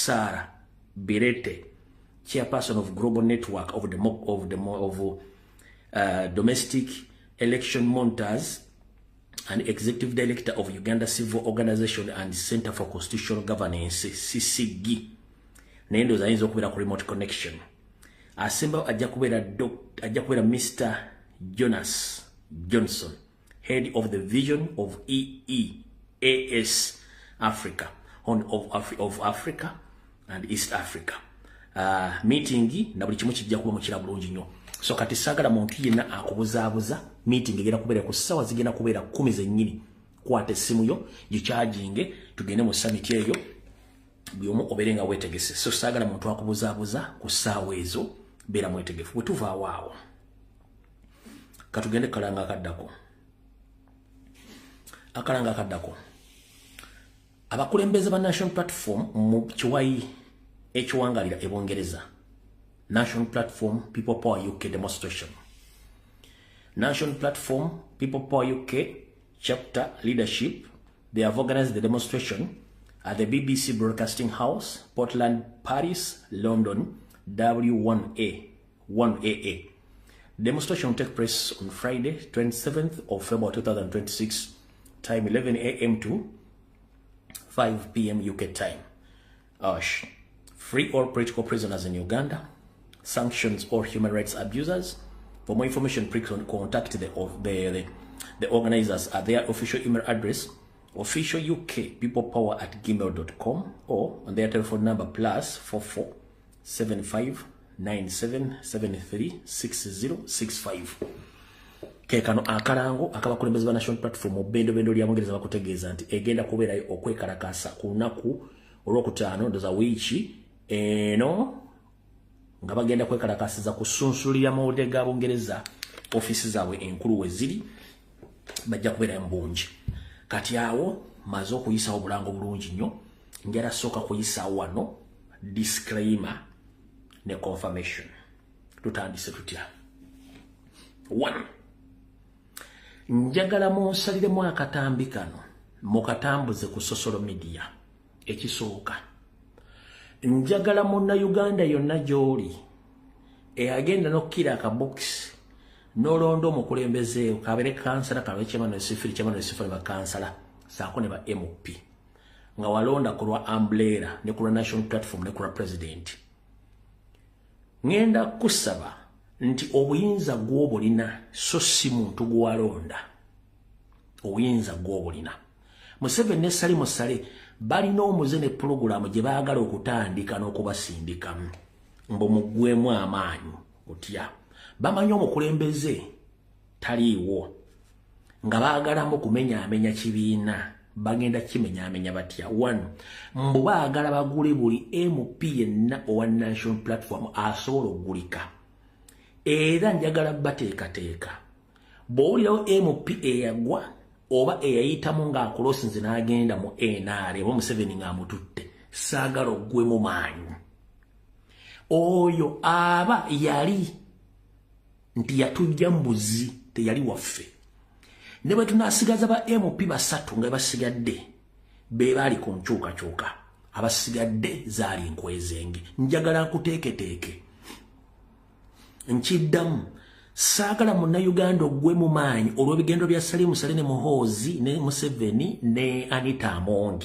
Sarah Bireete, chairperson of Global Network of Domestic Election Monitors and executive director of Uganda Civil Organization and Center for Constitutional Governance, CCG. Naye ndowooza ayinza okubeera ku remote connection. Asembayo ajja kubeera Mr Jonas Johnson, head of the vision of EEAS Africa, Horn of Africa and East Africa. Meeting na buli kimu kijja kuba mukira bulungi nnyo. So kati saagala muntu yenna akubuzaabuza. Meeting egenda kubeera ku ssaawa zigenda kubeera 10 zennyini. Kwata essimu yo, gicharginge, tugende mu summit eyo, buli omu obeere nga weetegese. So saagala muntu akubuzaabuza ku ssaawa ezo, beera mwetegefu. Bwe tuvaawo awo, katugende kalanga akaddako. Akalanga akaddako, abakulembeze ba National Platform mu kiwayi ekiwangalira e Bungereza, National Platform People Power UK demonstration. National Platform People Power UK chapter leadership, they have organized the demonstration at the BBC Broadcasting House, Portland Place, London, W1A 1AA. Demonstration will take place on Friday, 27th of February 2026, time 11 a.m. to 5 p.m. UK time. Free all political prisoners in Uganda, sanctions all human rights abusers. For more information, please contact the organizers at their official email address, officialukpeoplepower@gmail.com, or on their telephone number +44 75 97 73 60 65. Kekano akalango akabakulembeze ba National Platform bendobendo lya Bungereza bakutegeeza nti egenda kubeerayo okwekalakasa ku lunaku olwokutaano, ndoza wiiki eno, nga bagenda kwekalakasiza ku ssunsuliro ly'amawulire ga Bungereza, ofiisi zaabwe enkulu we ziri. Bajja kubeerayo mu bungi. Kati awo maze okuyisawo obulango bulungi nnyo. Njala sooka kuyisawo wano disclaimer ne confirmation. Tutandise tutya? One, njagala munsaliremu akatambi kano, mukatambuze ku social media. Ekisooka, njagala Munnayuganda yonna gy'oli eyagenda n'okkira akabokisi n'olonda omukulembeze, kabeere kansala, kabeere chairman wesifiri, chairman wesifiri, bakansala saako ne ba MP, nga walonda ku lwa umbrella ne ku lwa National Platform ne ku lwa president, ŋŋenda kusaba nti obuyinza gw'obulina, so si muntu gw'walonda, obuyinza gw'obulina. Museveni ne Salimu Sale balina omuze ne pulogulaamu gye baagala okutandika n'okubasindikamu mbu muggwemu amaanyi. Otya? Bamanyi omukulembeze taliiwo, nga baagalamu kumenyaamenya kibiina. Bagenda kimenyaamenya batya? One, mbu baagala bagule buli MP yenna owa National Platform asobola okugulika. Era njagala bateekateeka, bw'owulirawo MP eyagwa oba eyayitamu ng'akulosinze n'agenda mu NRM oba Museveni ng'amututte, saagala oggwemu maanyi. Oyo aba yali nti yatujja mu buzi, teyali waffe. Ne bwe tunaasigaza ba MP basatu nga basigadde be baali ku nkyukakyuka, abasigadde zaali nkwezenge. Njagala nkuteeketeeke. Nkiddamu, saagala Munnayuganda oggwe mu maanyi olw'ebigendo bya Salimu Sale ne Muhoozi ne Museveni ne Anita Among,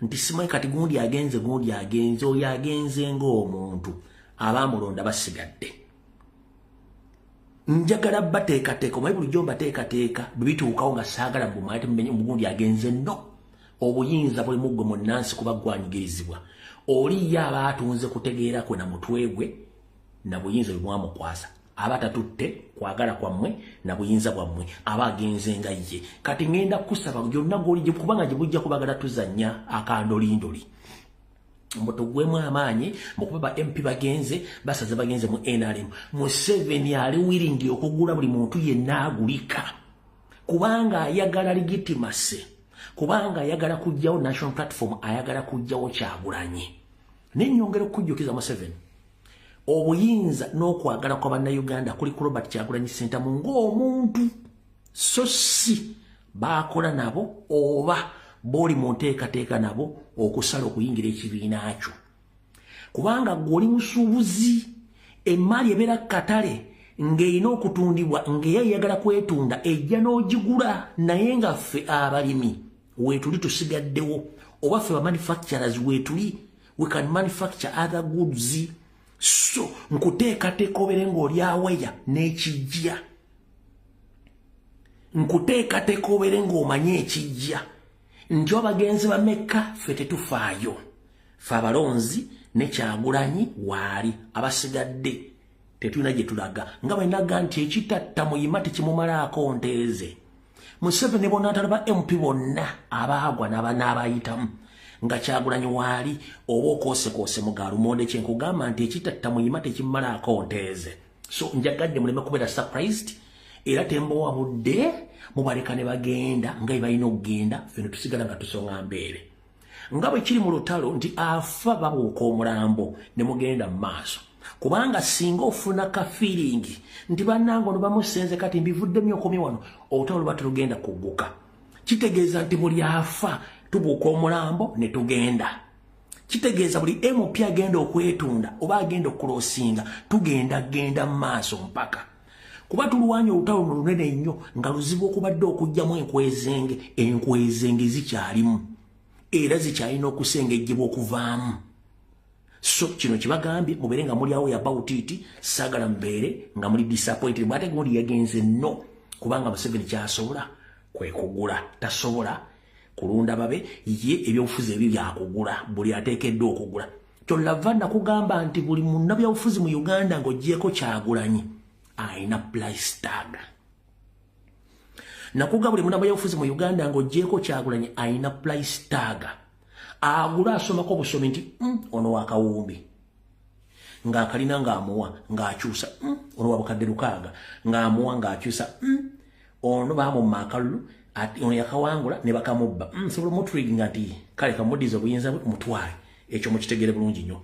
nti simanyi kati gundi agenze, gundi agenze. Oyo agenze ng'omuntu, abaamulonda basigadde. Njagala bateekateeka, omanyi bulijjo mbateekateeka bwe bituukawo, nga saagala mbumanyi mugundi agenze. No obuyinza buli muggwe munnansi, kuba gwanyigirizibwa. Oli ye aba atunze kutegeera kwe na mutwe gwe na buyinza bwe mwamukwasa. Aba tatutte kwagala kwammwe na buyinza bwammwe, aba agenze nga ye. Kati ŋŋenda kusaba gyonna gwoli, kubanga gye bujja kubagala tuzannya akandolindoli mbu tuggwemu amaanyi mukuba ba MP bagenze, basaze bagenze mu NRM. Museveni ali willing okugula buli muntu yenna agulika, kubanga ayagala legitimacy, kubanga ayagala kujjawo National Platform, ayagala kujjawo Kyagulanyi. Nenyongera okukujjukiza, Museveni, obuyinza n'okwagala kwa Bannayuganda kuli ku Robert Kyagulanyi Ssentamu ng'omuntu, so si baakola nabo oba booli mu nteekateeka nabo okusala okuyingira ekibiina kyo. Kubanga ggwe oli musuubuzi, emmali ebeera katale ng'erina okutundibwa, ng'eyayagala kwetunda ejja n'ogigula. Naye nga ffe abalimi weetuli tusigaddewo, oba ffe bamanufacturers weetuli, we can manufacture other goods. So nkuteekateeka obeere ng'oli aware n'ekijja, nkuteekateeka obeere ng'omanye ekijja nti abagenzi bameka ffe tetufaayo, ffe abalonzi ne Kyagulanyi waali, abasigadde tetulina gye tulaga. Nga bwe naga nti ekitatta muyima tekimumalaako nteeze. Museveni bonna atalaba MP bonna abaagwa n'abayitamu nga Kyagulanyi waali, oba okoosekoose mu galumonde. Kyenkugamba nti ekitatta muyima tekimumalaako nteeze. So njagadde muleme kubeera surprised, era tembowabudde mubaleka ne bagenda nga bwe balina okugenda, ffe ne tusigala nga tusonga mbeere. Nga bwe kiri mu lutalo nti afa babuuka omulambo ne mugenda mu maaso, kubanga singa ofuna ka feeling nti bannange ono bamusenze kati mbivuddemu okomye wano, olutalo luba telugenda kugguka. Kitegeeza nti buli afa tubuuka omulambo ne tugenda. Kitegeeza buli MP agenda okwetunda oba agenda okulosinga, tugenda genda mu maaso mpaka kuba tulwanya olutalo luno lunene nnyo nga luzibu okubadde okuggyamu enkwezenge. Enkwezenge zikyalimu era zikyalina okusengejjebwa okuvaamu. So kino kibagambye mubeere nga muli awo about it. Saagala mubeere nga muli disappointed bwate gundi yagenze. No, kubanga Museveni kyasobola kwe kugula, tasobola kulunda babe. Ye ebyobufuzi ebyo byakugula, buli ateekeddwa okugula. Kyolava nakugamba nti buli munnabyabufuzi mu Uganda ng'ogyeko Kyagulanyi ayina price tag. Nakuga buli munnabyabufuzi mu Uganda ng'ogyeko Kyagulanyi ayina price tag. Agula asomako busomi nti ono wakawumbi ng'akalina ng'amuwa ng'akyusa, ono wabukadde 6 ng'amuwa ng'akyusa, ono bamumma akalulu, ono yakawangula ne bakamubba, sobola omutriginga nti kale kamuddiza obuyinza bwe mutwale. Ekyo mukitegere bulungi nnyo.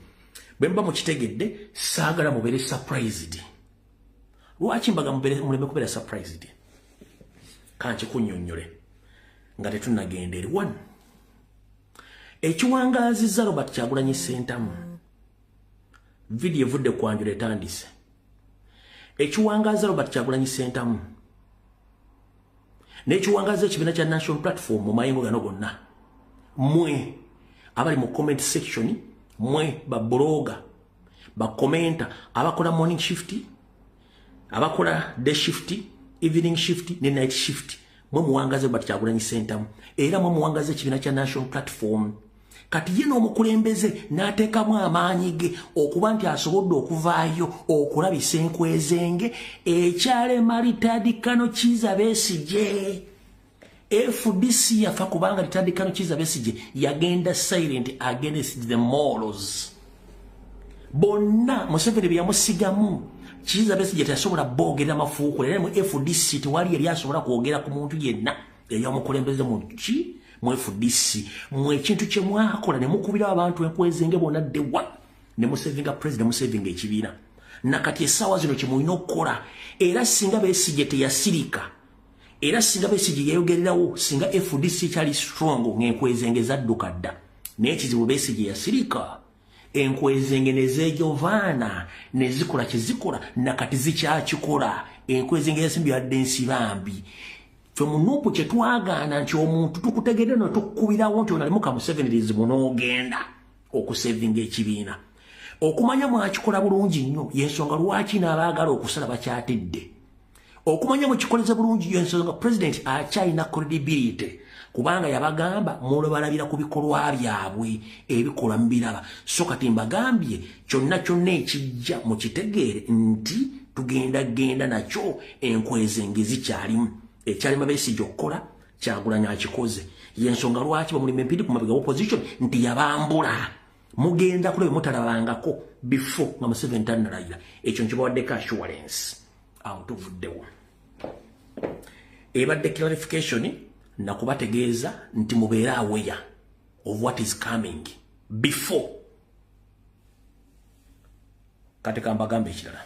Bwe muba mukitegedde, saagala mubeere surprised. Lwaki mbaga muleme kubeera surprised? Kankikunnyonnyole nga tetunnagenda eri. One, ekiwangaazizza Robert Kyagulanyi Ssentamu, vidiyo evudde kwanjula etandise. Ekiwangaaza Robert Kyagulanyi Ssentamu n'ekiwangaaza ekibiina kya National Platform mu mayengo gano gonna, mmwe abali mu comment section, mmwe bablogger, bacommenter, abakola morning shift, abakola day shift, evening shift ne night shift, mwe muwangaze Robert Kyagulanyi Ssentamu era mwe muwangaze ekibiina kya National Platform. Kati ye n'omukulembeze n'ateekamu amaanyi ge okuba nti asobodde okuvaayo okulabisa enkwezenge ekyalema retired Colonel Kiiza Besigye. FDC yafa kubanga retired Colonel Kiiza Besigye yagenda silent against the morals bonna Museveni bye yamusigamu. Kiiza Besigye teyasobola boogerera mafuukule, era mu FDC tewali yali asobola kwogera ku muntu yenna eyamukulembeze mu ki mu FDC. Mwe ekintu kye mwakola ne mukubira abantu enkwezenge bonna ddewa ne musavinga president, musavinga ekibiina. Nakati essaawa zino kye mulina okukola, era singa Besigye teyasirika, era singa Besigye yayogererawo, singa FDC kyali strong ng'enkwezenge zadduka dda. Naye ekizibu, Besigye yasirika, enkwezenge ne zeejovaana ne zikola kye zikola, nakati zikyakikola. Enkwezenge yasimbye yadde ensibambi. Ffe mu NUP kye twagaana nti omuntu tukutegedde no tukukubirawo nti onalimuka Musevenirism n'ogenda okusavinga ekibiina. Okumanya mwakikola bulungi nnyo, yensonga lwaki n'abaagala okusala bakyatidde. Okumanya mukikoleze bulungi, yensonga president akyalina credibility, kubanga yabagamba mulobalabira ku bikolwa byabwe, ebikolwa mubiraba. So kati mbagambye kyonna kyonna ekijja mukitegeere nti tugenda genda nakyo. Enkwezenge zikyalimu. Ekyalima Besigye okukola, Kyagulanyi akikoze. Yensonga lwaki bamulima empindi ku mabega opposition nti yabambula. Mugenda kule mutalabangako before nga Museveni tannalayira. Ekyo nkibawaddeko assurance. Awo tuvuddewo. Ebadde clarification nakubategeeza nti mubeere aware of what is coming before. Kati kambagamba ekirala.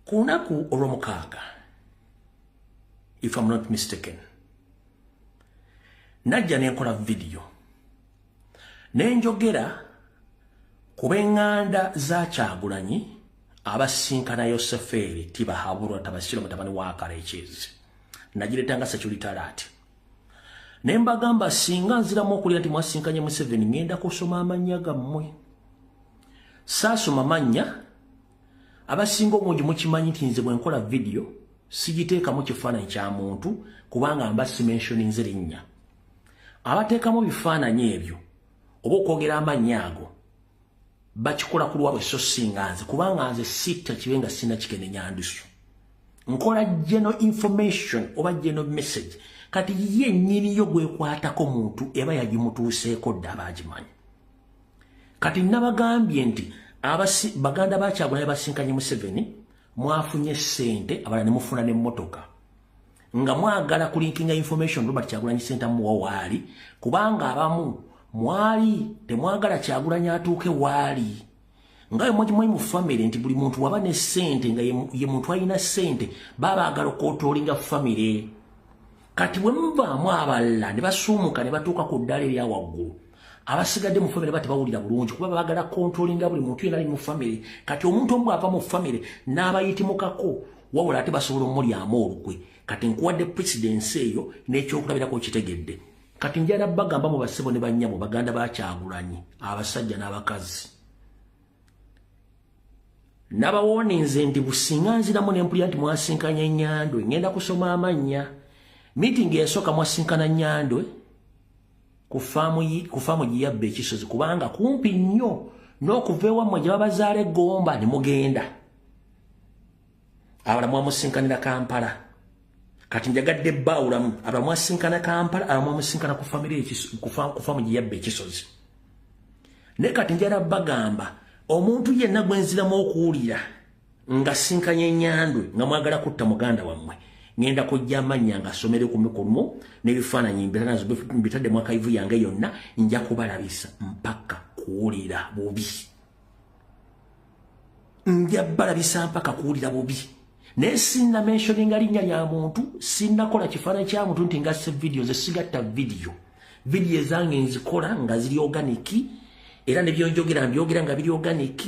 Ku lunaku olwomukaaga, if I'm not mistaken, najja nenkola vidiyo nenjogera. Ku b'eŋŋanda za Kyagulanyi abasinkana Yosefeeri Tibahaburwa Tabasiro mutabani wa Karekyezi, nagireetanga security alert. Ne mbagamba singa nziramu okulya nti mwasinkanye Museveni, ŋŋenda kusoma amannya gammwe. Saasoma mannya. Abasinga obungi mukimanyi nti nze bwe nkola vidiyo sigiteekamu kifaananyi kya muntu, kubanga mba simentioninze linnya. Abateekamu bifaananyi ebyo oba okwogera amannya ago bakikola ku lwabwe, so singa nze, kubanga nze sitta kibe nga sina kikenenya ndusu. Nkola general information oba general message. Kati ye nnyiniyo gwekwatako muntu eba yagimutuuseeko dda, abagimanyi. Kati nabagambye nti baganda ba Kyagulanyi basinkanye Museveni, mwafunye ssente, abalala ne mufuna n'emmotoka nga mwagala kuleakinga information Robert Kyagulanyi Ssentamu wa waali, kubanga abamu mwali temwagala Kyagulanyi atuuke waali. Nga ye mwagimanyi mu famire nti buli muntu waba ne ssente nga ye muntu alina ssente, baba baagala okucontrollinga famire. Kati bwe muvaamu abalala ne basuumuka ne batuuka ku ddaala erya waggulu, abasigadde mu famire ba tebawulira bulungi, kuba baagala controllinga buli muntu yenna ali mu famire. Kati omuntu omu bw'ava mu famire n'abayitimukako, wabula ate basobola omulyamu olukwe. Kati nkuwadde precedence eyo n'ekyokulabirako, kitegedde. Kati njala bagamba mu bassebo ne bannyabo, baganda ba Kyagulanyi, abasajja n'abakazi, nabawoninze nti businga nziramu nempulira nti mwasinkanye Nyandwe, ngenda kusoma amannya. Meeting esooka mwasinkana Nyandwe ku faamu giyabba ekisozi, kubanga kumpi nnyo n'okuva ewammwe gye babazaala eggomba ne mugenda. Abala mwamusinkanira Kampala. Kati njagadde baawulamu: abala mwasinkana Kampala, abala mwamusinkana ku famire, ku faamu giyabba ekisozi. Naye kati njala bagamba, omuntu yenna gwe nziramu okuwulira nga sinkanye Nyandwe nga mwagala kutta muganda wammwe, ngenda kujja amannya nga asomere ku mikumu n'ebifaananyi mbitadde mu archive yange yonna. Nja kubalabisa mpaka kuwulira bubi, nja balabisa mpaka kuwulira bubi. Naye sinna mentioninga linnya lya muntu, sinnakola kifaananyi kya muntu nti ngasse vidiyo. Ze sigatta vidiyo, vidiyo ezange nzikola nga ziri organic, era ne byonjogera mbyogera nga biri organic.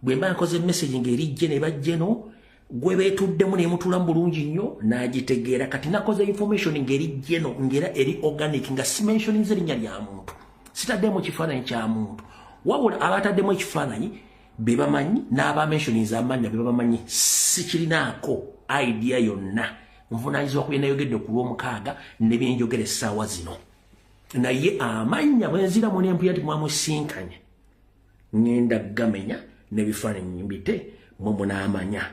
Bwe mba nkoze message ng'eri gye ne bajjeno gwe beetuddemu nemutuulamu bulungi nnyo n'agitegeera. Kati nakoze information ng'eri geno, ng'era eri organic, nga simentioninze linnya lya muntu, sitaddemu kifaananyi kya muntu, wabula abataddemu ekifaananyi be bamanyi n'abamentioninze amannya be babamanyi. Sikirinaako idea yonna. Nvunaanyizibwa ku bye nayogedde ku Lwomukaaga ne byenjogera essaawa zino. Naye amannya bwe nziramu nempulira nti mwamusinkanye, ŋŋenda gamenya n'ebifaananyi mbite, mwe munaamanya.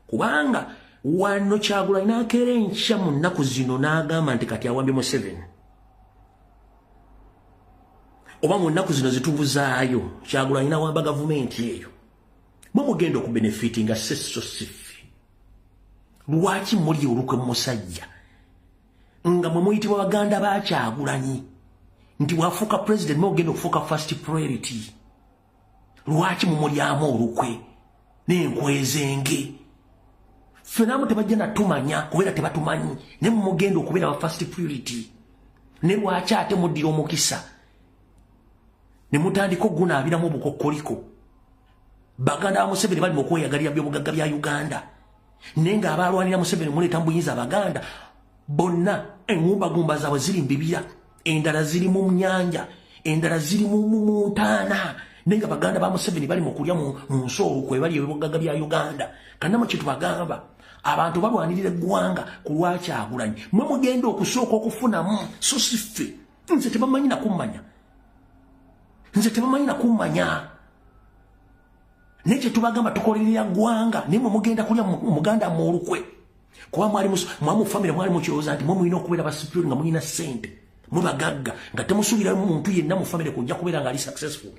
Kubanga wano Kyagulanyi n'akeera enkya mu nnaku zino n'agamba nti kati awambye Museveni, oba mu nnaku zino zitubuzaayo Kyagulanyi n'awamba gavumenti eyo, mwe mugenda okubenefitinga, sesso siffe. Lwaki muli olukwe mu musajja nga mwe muyitibwa baganda ba Kyagulanyi, nti bwafuuka president mwe ogenda okufuuka first priority? Lwaki mumulyamu olukwe n'enkwezenge? Ffenamu tebajja natumanya, kubeera tebatumanyi, naye mumugenda okubeera ba first priority. Ne lwaki ate muddira omukisa ne mutandika ogunaabiramu obukokkoliko? Baganda ba Museveni bali mu kweyagalira byobugagga bya Uganda, naye ng'abalwanira Museveni muleeta mu buyinza, abaganda bonna eŋŋumbagumba zaabwe ziri mu bibira, endala ziri mu nnyanja, endala ziri mu ntaana, naye nga baganda ba Museveni bali mu kulya mu nsi olukwe, bali ebyobugagga bya Uganda. Kannamu kyetubagamba, abantu balwanirira eggwanga ku lwakyagulanyi, mwe mugenda okusooka okufunamu, so si ffe. Nze tebamanyi nakummanya, nze tebamanyi nakummanya, naye kyetubagamba, tukolerera ggwanga, naye mwe mugenda kulya muganda mu olukwe, kuba mwali mwamu famire mwali mukirowooza nti mwe mulina okubeera basuperior, nga mulina ssente, mwe bagagga, nga temusuubiramu muntu yenna mu famire kujja kubeera nga ali successful.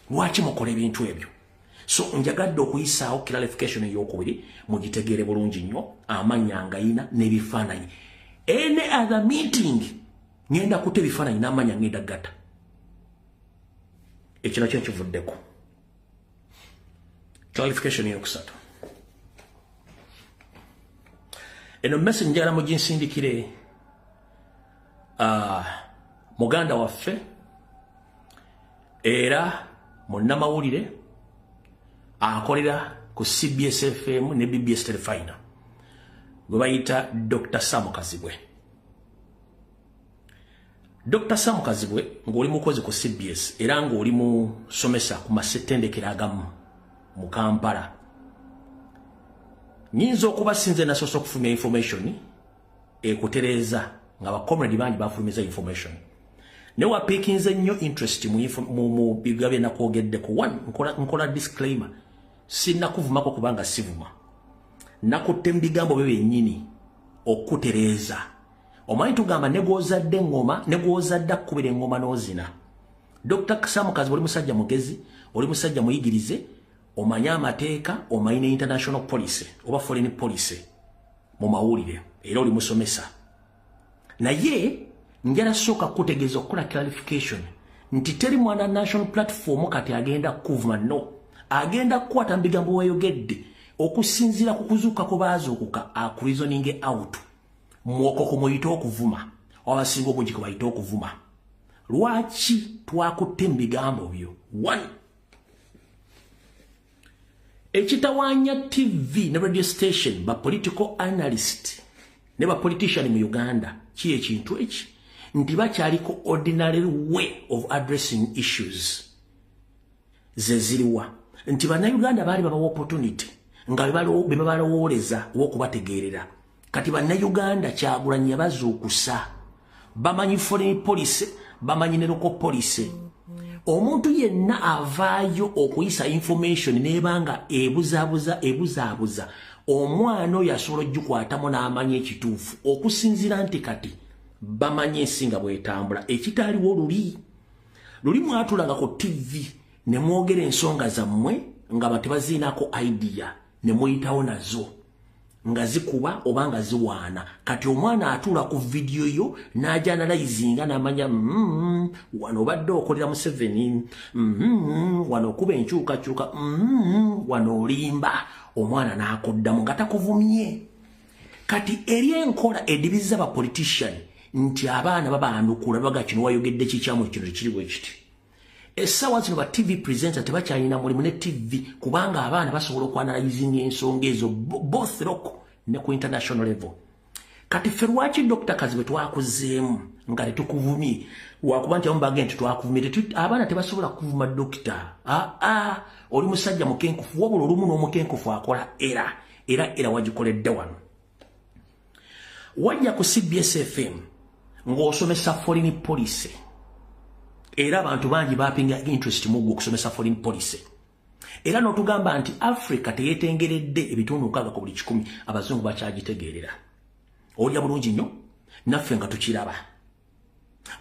Lwaki mukola ebintu ebyo? So njagadde okuyisaawo clarification eyokubiri, mugitegeere bulungi nnyo, amannya ngayina n'ebifaananyi. Any other meeting ngenda kuta ebifaananyi n'amannya, ngenda gata. Ekyo nakyo nkivuddeko. Clarification eyokusatu, eno message njagala muginsindikire muganda waffe era Munnamawulire akolera ku CBS FM ne BBS Telefina, gwe bayita Dr. Sam Kazibwe. Dr. Sam Kazibwe, ng'oli mukozi ku CBS era ng'oli musomesa ku masettendekero agamu mu Kampala, nyinza okuba sinze nasoose okufulumya information ekutereeza, nga bacomrade bangi bafulumiza information, naye wapiikinze nnyo interest mu biga bye nakwogeddeko. One, nkola disclaimer, sinnakuvumako kubanga sivuma. Nakutte mu bigambo bye byennyini okutereeza. Omanyi tugamba ne gw'ozadde eŋŋoma, ne gw'ozadde akkubira eŋŋoma n'ozina. Dr. Sam Kazibwe, oli musajja mugezi, oli musajja muyigirize, omanyi amateeka, omanyi ne international policy oba foreign policy mu mawulire, era oli musomesa. Naye njala sooka kutegeeza, okukola clarification nti teri mwana National Platform kati agenda kuvuma. No, agenda kukwata mu bigambo weyogedde okusinziira ku kuzuuka ku baazuukuka, akureasoning out mwoko kumuyite okuvuma, abasinga obungi kwe bayite okuvuma. Lwaki twakutte mu bigambo byo? One, ekitawaanya TV ne radio station, ba political analyst ne ba politician mu Uganda, ki ekintu eki nti bakyaliko ordinary way of addressing issues. Ze ziriwa nti Bannayuganda baali babawa opportunity nga be babalowooleza owokubategeerera. Kati Bannayuganda Kyagulanyi yabazuukusa, bamanyi foreign policy, bamanyi ne local policy. Omuntu yenna avaayo okuyisa information nebanga ebuzaabuza ebuzaabuza, omwana oyo asobola ogikwatamu n'amanya ekituufu, okusinziira nti kati bamanyi ensi nga bwetambula, ekitaaliwo luli. Luli mwatulanga ku TV ne mwogera ensonga zammwe nga batebaziinako idea, ne muyitawo nazo nga zikuba oba nga ziwaana. Kati omwana atuula ku vidiyo yo n'agyanalyzinga n'amanya, wano obadde okolera Museveni, wano okuba enkyukakyuka, wano olimba." Omwana n'akuddamu nga takuvumye. Kati eri enkola edibiza ba politician nti abaana babaanukula, baga kino wayogedde kikyamu, kino tekiri bwe kiti. Essaawa zino ba TV presenter tebakyalina mulimu ne TV, kubanga abaana basobola okuanalyzinga ensonga ezo both local ne ku international level. Kati ffe lwaki, Dr. Kazibwe, twakuzeemu nga tetukuvumye? Lwakuba nti abamu bagenda nti twakuvumye. Abaana tebasobola kuvuma dokita. Aa, oli musajja mukenkufu, wabula olumu n'omukenkufu akola era era era wagikoledde wano. Wajja ku CBS FM ng'osomesa foreign policy, era abantu bangi bapinga interest mugwe okusomesa foreign policy, era n'otugamba nti Africa teyetengeredde, 60% abazungu bakyagitegeerera. Olya bulungi nnyo naffe nga tukiraba.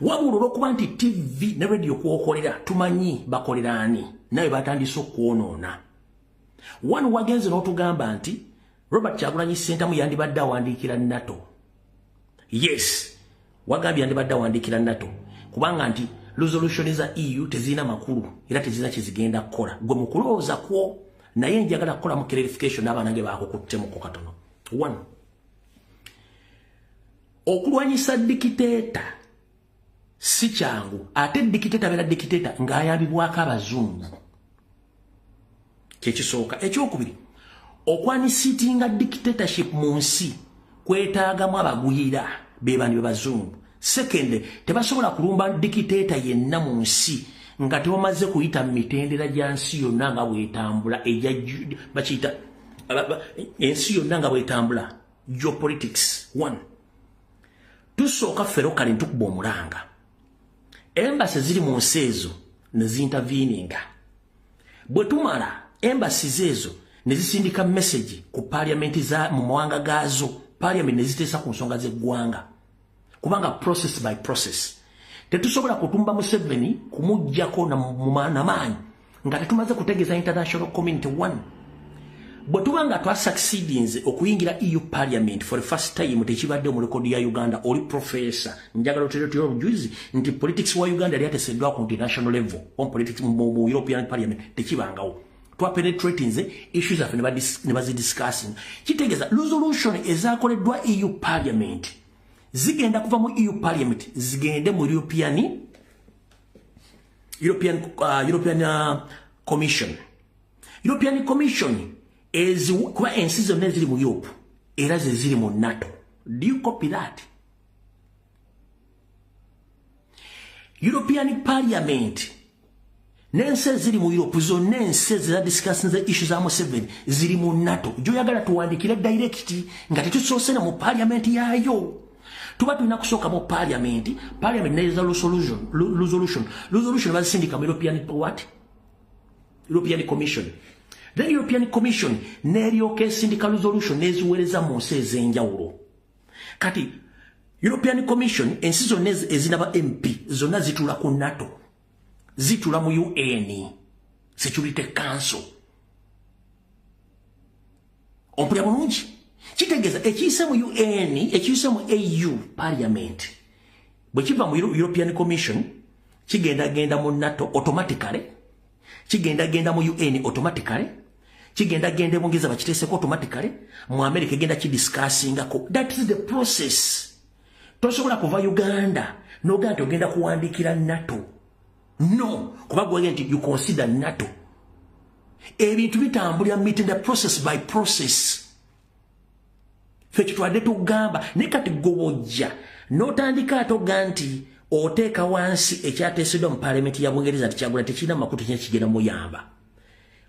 Wabula olwokuba nti TV ne radio kwokolera tumanyi bakolera ani, nawe batandise okwonoona. Wano wagenze n'otugamba nti Robert Kyagulanyi Ssentamu yandibadde awandiikira NATO. Yes, wagambye yandibadde awandiikira NATO kubanga nti resolution za EU tezirina makulu era tezirina kyezigenda kukola, gwe mukulowooza kwo. Naye njagala kukolamu clarification n'abaana nge bakukuttemuko katono. One, okulwanyisa dictator si kyangu, ate dictator abeera dictator ng'ayambibwako abazungu, kyekisooka. Ekyokubiri, oku-unseatinga dictatorship mu nsi kwetaagamu abagwira, be bandi be bazungu. Second, tebasobola kulumba dictator yenna mu nsi nga tebamaze kuyita mu mitendera gya nsi yonna nga bwetambula, ejja bakiyita ensi yonna nga bwetambula, geopolitics. One, tusooka ffe locally ntukuba omulanga, embassy ziri mu nsi ezo ne zinterveninga. Bwe tumala, embassies ezo ne zisindika message ku parliament za mu mawanga gaazo, parliament ne ziteesa ku nsonga z'eggwanga, kubanga process by process. Tetusobola kutumba Museveni kumuggyako namaanyi nga tetumaze kutegeeza international community. One, bwe tuba nga twasucceedinze okuyingira EU Parliament for the first time, tekibadde mu rekodi ya Uganda. Oli professor, njagala otereteyo obujulizi nti politics wa Uganda yali ateseddwa ku international level on politics mu European Parliament. Tekibangawo. Twapenetratinze issues zaffe ne bazidiscussing. Kitegeeza resolution ezakoleddwa EU Parliament zigenda kuva mu EU Parliament zigende mu European European Commission. European Commission kuba ensi zonna eziri mu Europe era ze ziri mu NATO. Do you copy that? European Parliament n'ensi eziri mu Europe zonna ensi ezadiscussinze issue za Museveni ziri mu NATO. Gy'oyagala tuwandikire direct nga tetusoose na mu parliament yaayo. Tuba tulina kusooka mu parliament, parliament neza resolution bazisindika mu European what? European Commission. Then European Commission n'eryoka esindika resolution n'eziweereza mu nsi ez'enjawulo. Kati European Commission ensi zonna ezinaba MP zonna zituula ku NATO, zituula mu UN Security Council. Ompulira bulungi? Kitegeeza ekiyise mu UN, ekiyise mu AU Parliament, bwe kiva mu European Commission kigendagenda mu NATO automatically, kigendagenda mu UN automatically, kigendagenda Bungereza bakiteeseko automatically, mu America egenda kidiscussingako. That is the process. Tosobola kuva Uganda n'ogamba nti ogenda kuwandiikira NATO. No, kuba gwe nti you consider NATO. Ebintu bitambulira meeting the process by process. Ffe kitwadde tugamba, naye kati gwe n'otandika ate oga nti oteeka wansi ekyateeseddwa mu paalamenti ya Bungereza nti Kyagulanyi tekirina makulu, tekirina kigenda muyamba.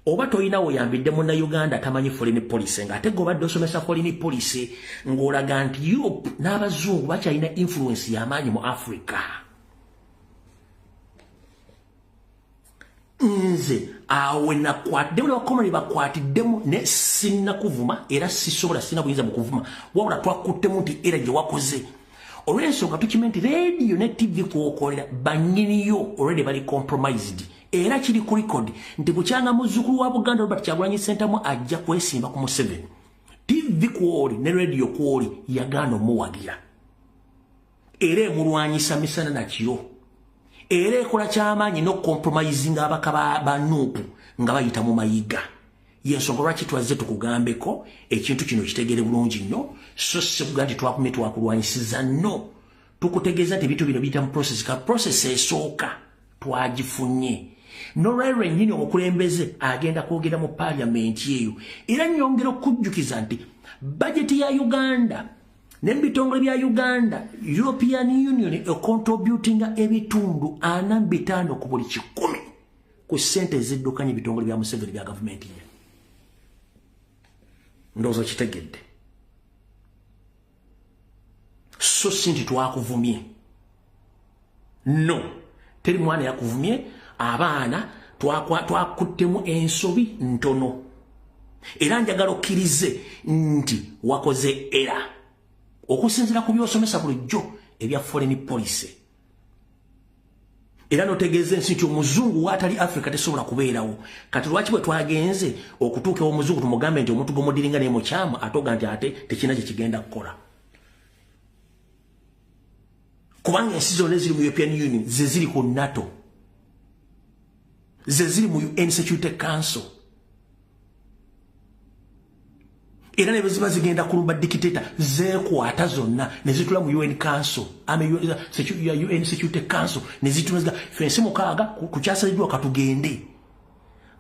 Oba tolina woyambidde munnayuganda atamanyi foreign policy, ng'ate gwe obadde osomesa foreign policy ng'olaga nti Europe n'abazungu bakyalina influence y'amaanyi mu Africa. Nze awe nakwatiddemu ne bakomali bakwatiddemu ne sinnakuvuma era sisobola, sina buyinza mu kuvuma, wabula twakuttemu nti era gye wakoze. Olw'ensonga tukimanyi nti radio ne TV kw'okolera bannyiniyo already bali compromised. Era kiri ku record nti bukyanga muzzukulu wa Buganda Robert Kyagulanyi Ssentamu ajja kwesimba ku Museveni. TV kw'oli ne radio kw'oli yagaana omuwagira. Era emulwanyisa misana na kiro. Era ekola kyamaanyi n'okucompromisinga abaka ba NUP nga bayita mu mayiga. Yensonga lwaki twazze tukugambeko ekintu kino kitegere bulungi nnyo, so si kugaa nti twakumye twakulwanyisiza. No, tukutegeeza nti ebintu bino biyita mu process. Ka process esooka twagifunye. Nolwaliro ennyini omukulembeze agenda kwogera mu paalamenti eyo. Era nnyongera okujjukiza nti bajeti ya Uganda n'ebitongole bya Uganda, European Union econtributinga ebitundu 45 ku buli 100 ku ssente eziddukanya ebitongole bya Museveni bya gavumenti ye. Ndowooza kitegedde. So si nti twakuvumye. No, teri mwana yakuvumye, abaana twakuttemu ensobi ntono. Era njagala okkirize nti wakoze era okusinziira ku by'osomesa bulijjo ebya foreign policy. Era n'otegeeza ensi nti omuzungu waatali Africa tesobola kubeerawo. Kati lwaki bwe twagenze okutuuka ew'omuzungu tumugambe nti omuntu gw'omudiringa naye mukyamu, ate oga nti ate tekirina kye kigenda kukola? Kubanga ensi zonna eziri mu European Union ze ziri ku NATO, ze ziri mu UN Security Council. Era ne bwe ziba zigenda kulumba dictator zeekwata zonna ne zitula mu UN Council, UN Security Council ne zitula ffe ensi 6 ku kyasaliddwa katugende.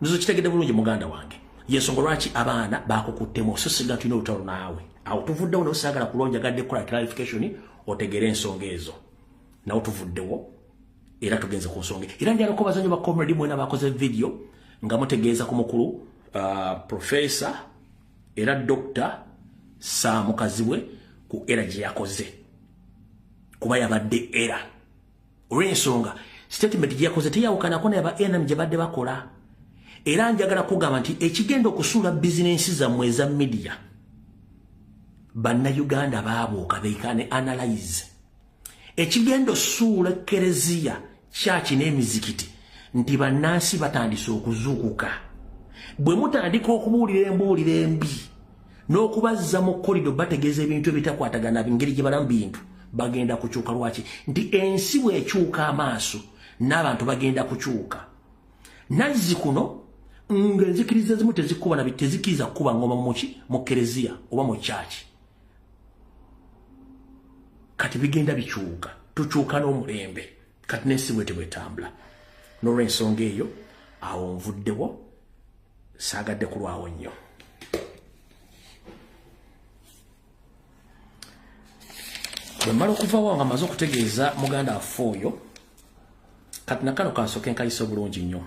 Nzo kitegedde bulungi muganda wange. Yensonga lwaki abaana bakukuttemu, so singa tulina olutalo naawe. Awo tuvuddewo n'osaagala kulonja gadde kukola clarification otegere ensonga ezo. Nawo tuvuddewo era tugenze ku nsonga. Era njagala okubaza nnyo ba comrade mwena bakoze video nga mutegeeza ku mukulu professor era Dr. Sam Kazibwe ku era gye yakoze. Kuba yabadde era. Olw'ensonga statement gye yakoze teyawukanako n'aba NM gye badde bakola. Era njagala kugamba nti ekigenda okusuula bizinensi zammwe eza media, bannayuganda baabuuka, they can analyze. Ekigenda osuula kereziya, church n'emizikiti nti bannansi batandise okuzuukuka. Bwe mutandika okubuulira embuulira embi n'okubazza mu korido bategeeza ebintu ebitakwatagana ngeri gye balamu bintu, bagenda kukyuka. Lwaki? Nti ensi bw'ekyuka amaaso n'abantu bagenda kukyuka. Nazzi kuno ng'enzikiriza ezimu tezikuba na tezikiriza kukuba ngoma muki mu kereziya oba mu church. Kati bigenda bikyuka, tukyuka n'omulembe. Kati n'ensi bwete bwetambula. N'olw'ensonga eyo awo nvuddewo, saagadde kulwawo nnyo. Bwe mmala okuvawo nga mmaze okutegeeza muganda waffe oyo, kati nakano kansooke nkayise obulungi nnyo.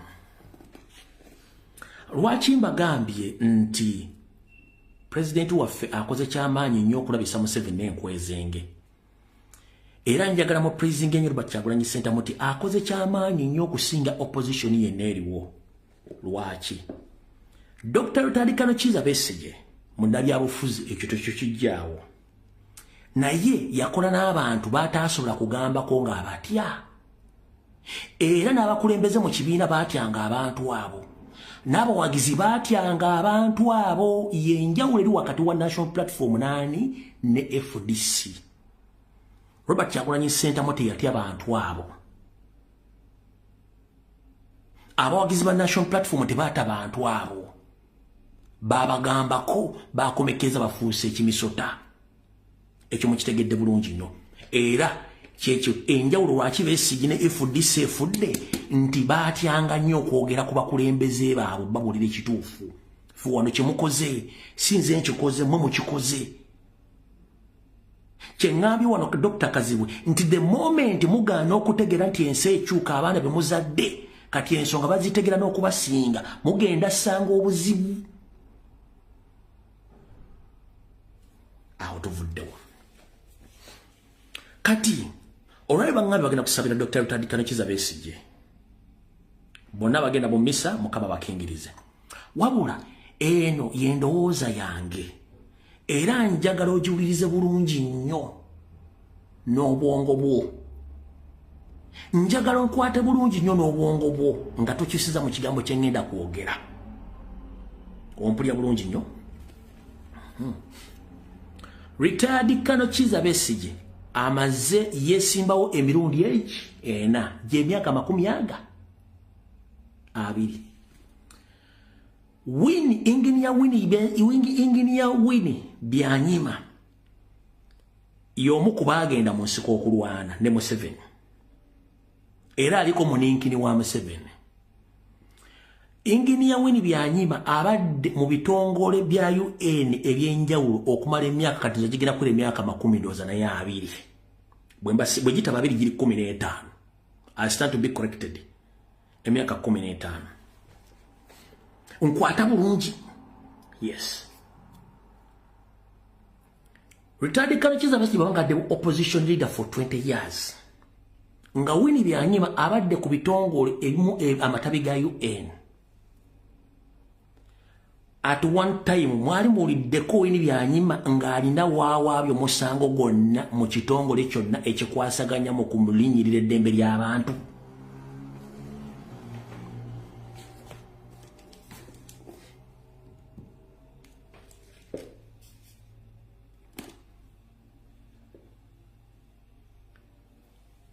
Lwaki mbagambye nti pulezidenti waffe akoze kyamaanyi nnyo okulabisa Museveni n'enkwezenge? Era njagala mu praising ennyo Robert Kyagulanyi Ssentamu nti akoze kyamaanyi nnyo okusinga opposition yenna eriwo. Lwaki? Dr. Rutari Kano Kizza Besigye munnabyabufuzi, ekyo tekyo kijjaawo, naye yakola n'abantu bataasobola kugambako ng'abatya, era n'abakulembeze mu kibiina baatyanga abantu abo, n'abawagizi baatyanga abantu abo. Yenjawulo eri wakati wa National Platform naani ne FDC. Robert Kyagulanyi Ssentamu teyatya bantu abo. Abawagizi ba National Platform tebaata bantu abo, babagambako, bakomekeza bafuuse ekimisota. Ekyo mukitegedde bulungi nnyo. Era kyekyo enjawulo lwaki Besigye ne FDC efudde, nti baatyanga nnyo okwogera ku bakulembeze baabwe, babuulira ekituufu. Fe wano kyemukoze si nze nkikoze, mmwe mukikoze. Kyeŋŋambye wano Dr. Kazibwe nti the moment mugaana okutegeera nti ensi ekyuka, abaana be muzadde kati ensonga bazitegera n'okubasinga, mugenda ssanga obuzibu. Awo tuvuddewo. Kati olwali baŋŋambye bagenda kusabira Dr. Rutari Kano Kizza Besigye, bonna bagenda mu misa, Mukama bakingirize. Wabula eno yendowooza yange, era njagala ogiwulirize bulungi nnyo n'obwongo bwo. Njagala onkwate bulungi nnyo n'obwongo bwo nga tokyusiza mu kigambo kye ŋŋenda kwogera. Ompulira bulungi nnyo? Retired Kano Kizza Besigye amaze yeesimbawo emirundi egi ena gy'emyaka 20. Winnie Engineer Winnie, Engineer Winnie Byanyima y'omu ku baagenda mu nsiko okulwana ne Museveni, era aliko muninkini wa Museveni. Engineer Winnie Byanyima abadde mu bitongole bya UN ebyenjawulo okumala emyaka, kati gigenda kula emyaka 20, bwe gitaba abiri giri 15. I stand to be corrected, emyaka 15. Nkwata bulungi. Yes, retired Colonel Kizza Besigye babanga opposition leader for 20 years, nga Winnie Byanyima abadde ku bitongole ebimu amatabi ga UN. At one time mwali muwuliddeko Winnie Byanyima ng'alina waawaabyo musango gwonna mu kitongole kyonna ekikwasaganya mu kumulinnyirira eddembe ly'abantu?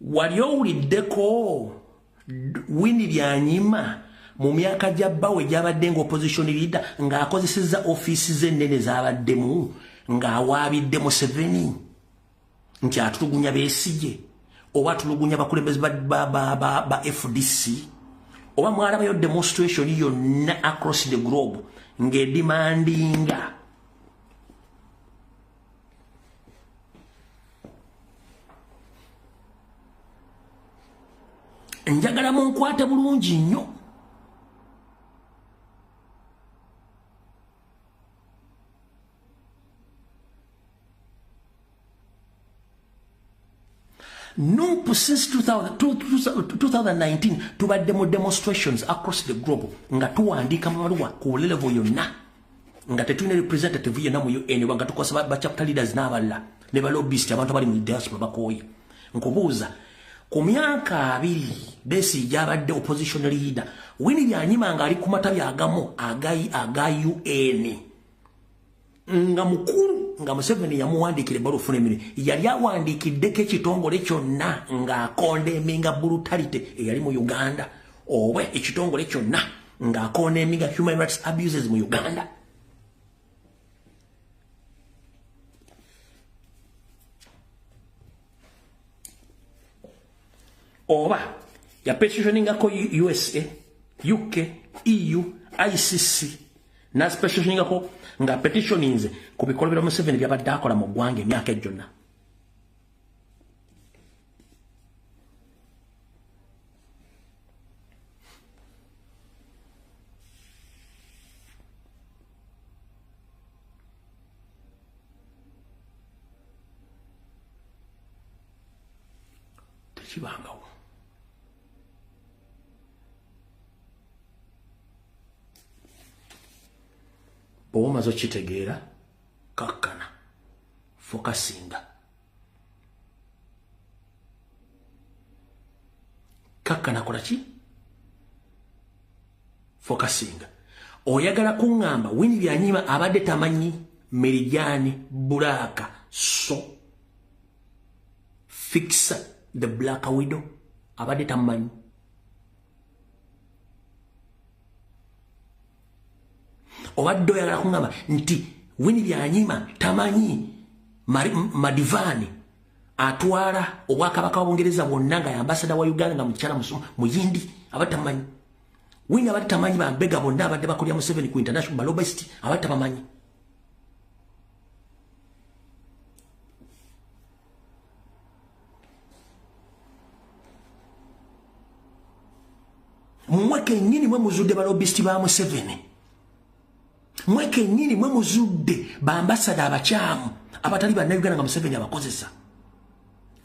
Wali owuliddeko Winnie Byanyima mu myaka gya bbawe gy'abadde nga opposition leader ng'akozesezza ofiisi ze ennene z'abaddemu ng'awaabidde Museveni nti atulugunya Besigye oba atulugunya bakulembeze ba FDC? Oba mwalabayo demonstration yonna across the globe ng'edemandinga Njagala munkwate bulungi nnyo. NUP since 2019 tubadde mu demonstrations across the globe nga tuwandiika mabaluwa ku level yonna, nga tetulina representative yenna mu UN, nga tukozesa ba chapter leaders n'abalala ne ba lobbyist. Abantu abali mu diaspora bakooye. Nkubuuza, ku myaka 20 Besigye gy'abadde opposition leader, Winnie Byanyima ng'ali ku matabi agamu aga UN nga mukulu, nga Museveni yamuwandiikira ebbaluwa ofuna emirimu, yali awandiikiddeko ekitongole kyonna ng'acondemninga brutality eyali mu Uganda, oba ekitongole kyonna ng'acondemninga human rights abuses mu Uganda? Oba Ya petitioningako USA, UK, EU, ICC. Na petitioningako nga petitioninze ku bikolobero Museveni byabadde akola mu ggwanga emyaka egyonna. Tekibangawo. Bw'oba omaze okitegeera, kakkana, fokasinga. Kakkana kola ki? Fokasinga. Oyagala kuŋŋamba Winnie Byanyima abadde tamanyi Meridian Black, so fix the Black Widow abadde tamanyi. Obadde oyagala kuŋŋamba nti Winnie Byanyima tamanyi Madivani atwala obwakabaka bwa Bungereza bwonna nga ambassador wa Uganda nga mukyala muyindi, abadde tamanyi. Winnie abadde tamanyi bambega bonna abadde bakolera Museveni ku international lobbyist, abadde tabamanyi. Mmwe kennyini mwe muzudde ba lobbyist ba Museveni. Mwe kennyini mwe muzudde ba ambassador abakyamu abatali bannayuganda nga Museveni abakozesa.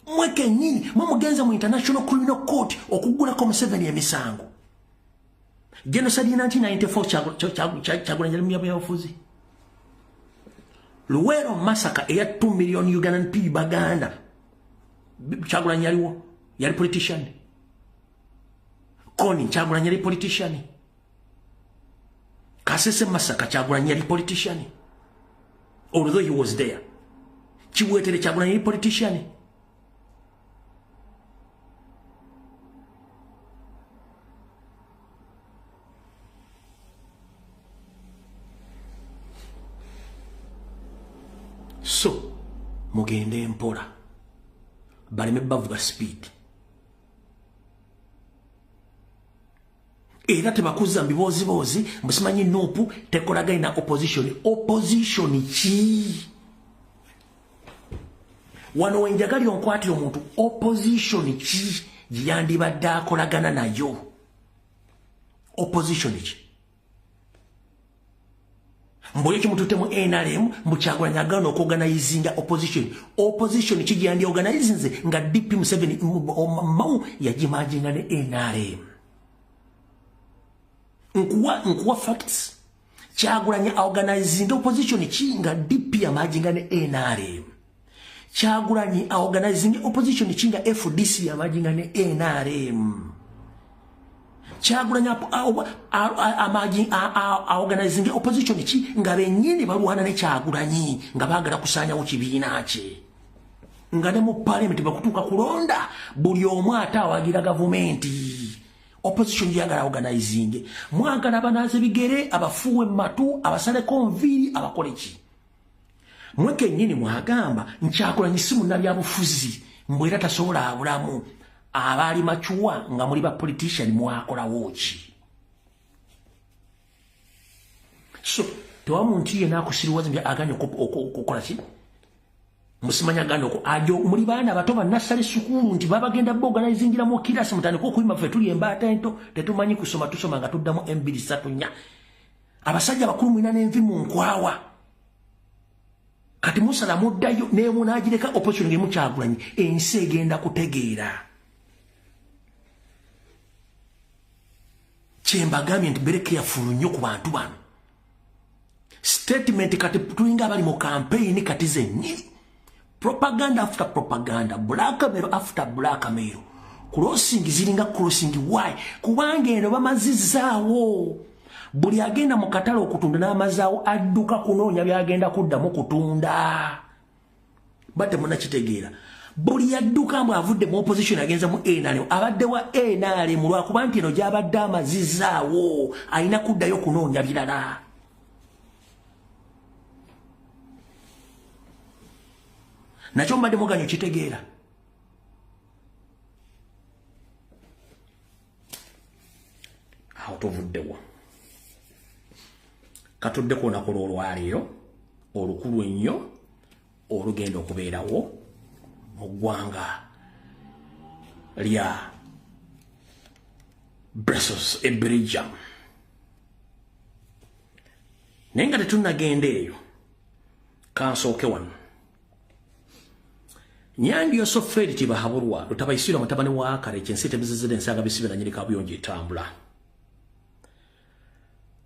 Mwe kennyini mwe mugenze mu International Criminal Court okuggulako Museveni emisango. Genocide in 1994 Kyagulanyi yali mu byabufuzi. Luwero massacre eya 2 million Ugandan people Baganda. Kyagulanyi yaliwo, yali politician. Kony Kyagulanyi yali politician. Kasese massacre Kyagulanyi yali politician. Although he was there. Kiwetere Kyagulanyi yali politician. So, mugende mpola. Baleme bavuga speed. Era tebakuza mbibozibozi, musimanyi NUP tekolagana na opposition. Opposition ki? Wano wenjagali onkwatira omuntu, opposition ki gyandibadde akolagana nayo? Opposition ki? Mboyo kimutute mu NRM, mbu Kyagulanyi agaana okuorganizinga opposition. Opposition ki gyandi organizinze nga DP Museveni Mao yagimerginga ne NRM. Nkuwa facts. Kyagulanyi organizing opposition ki nga DP yamerginga ne NRM. Kyagulanyi organizing opposition ki nga FDC yamerginga ne NRM. Kyagulanyi organizing opposition ki nga bennyini balwana ne Kyagulanyi nga baagala kusaanyawo kibiina kye. Nga ne mu parliament bakutuuka kulonda buli omu ate awagira gavumenti. Opposition yagala organizing. Mwagala banaaze bigere, abafuwe matu, abasaleko nviiri, abakole ki? Mwe kennyini mwagamba Kyagulanyi si munnabyabufuzi, mbwe era tasobola abulamu. Abaali macuwa nga muli ba politician mwakolawo ki? So, tewa muntu yenna akusiriwaza nti aganye okukola ki? Musimanya aganye ajo muli baana bato bannasale sukulu nti babagenda boorganizingira mu kirasi mutandike okuyima ffe tuli embaata ento tetumanyi kusoma, tusoma nga tuddamu embiri ssatu nnya. Abasajja bakulu mulina n'envi mu nkwawa. Kati musala muddayo n'emunaagireka opposition ng'emu Kyagulanyi, ensi egenda kutegeera. Kyembagambye nti beere careful nnyo ku bantu bano. Statement kati tulinga abali mu campaign kati zennyini. Propaganda after propaganda, blackmail after blackmail. Crossing ziringa crossing why? Kubanga eno bamazizaawo. Buli agenda mu katale okutunda n'amazaawo adduka kunoonya by'agenda kuddamu kutunda. Batte munnakitegeera. Buli yadduka mbu avudde mu opposition agenze mu NRM, abadde wa NRM lwakuba nti eno gy'abadde amazizaawo alina kuddayo kunoonya birala. Nakyo mbadde muganyo kitegeera. Awo tuvuddewo, katudde ku lunaku lw'olwaleero olukulu ennyo olugenda okubeerawo mu ggwanga lya Brussels e Belgium. Naye nga tetunnagenda eyo, kansooke wano. Nyangi Yosoferi Tibahaburwa Lutabaisira, mutabani wa Akare kyensi tebizizire ensaga bisibe na nyiri kabuyonjo etambula.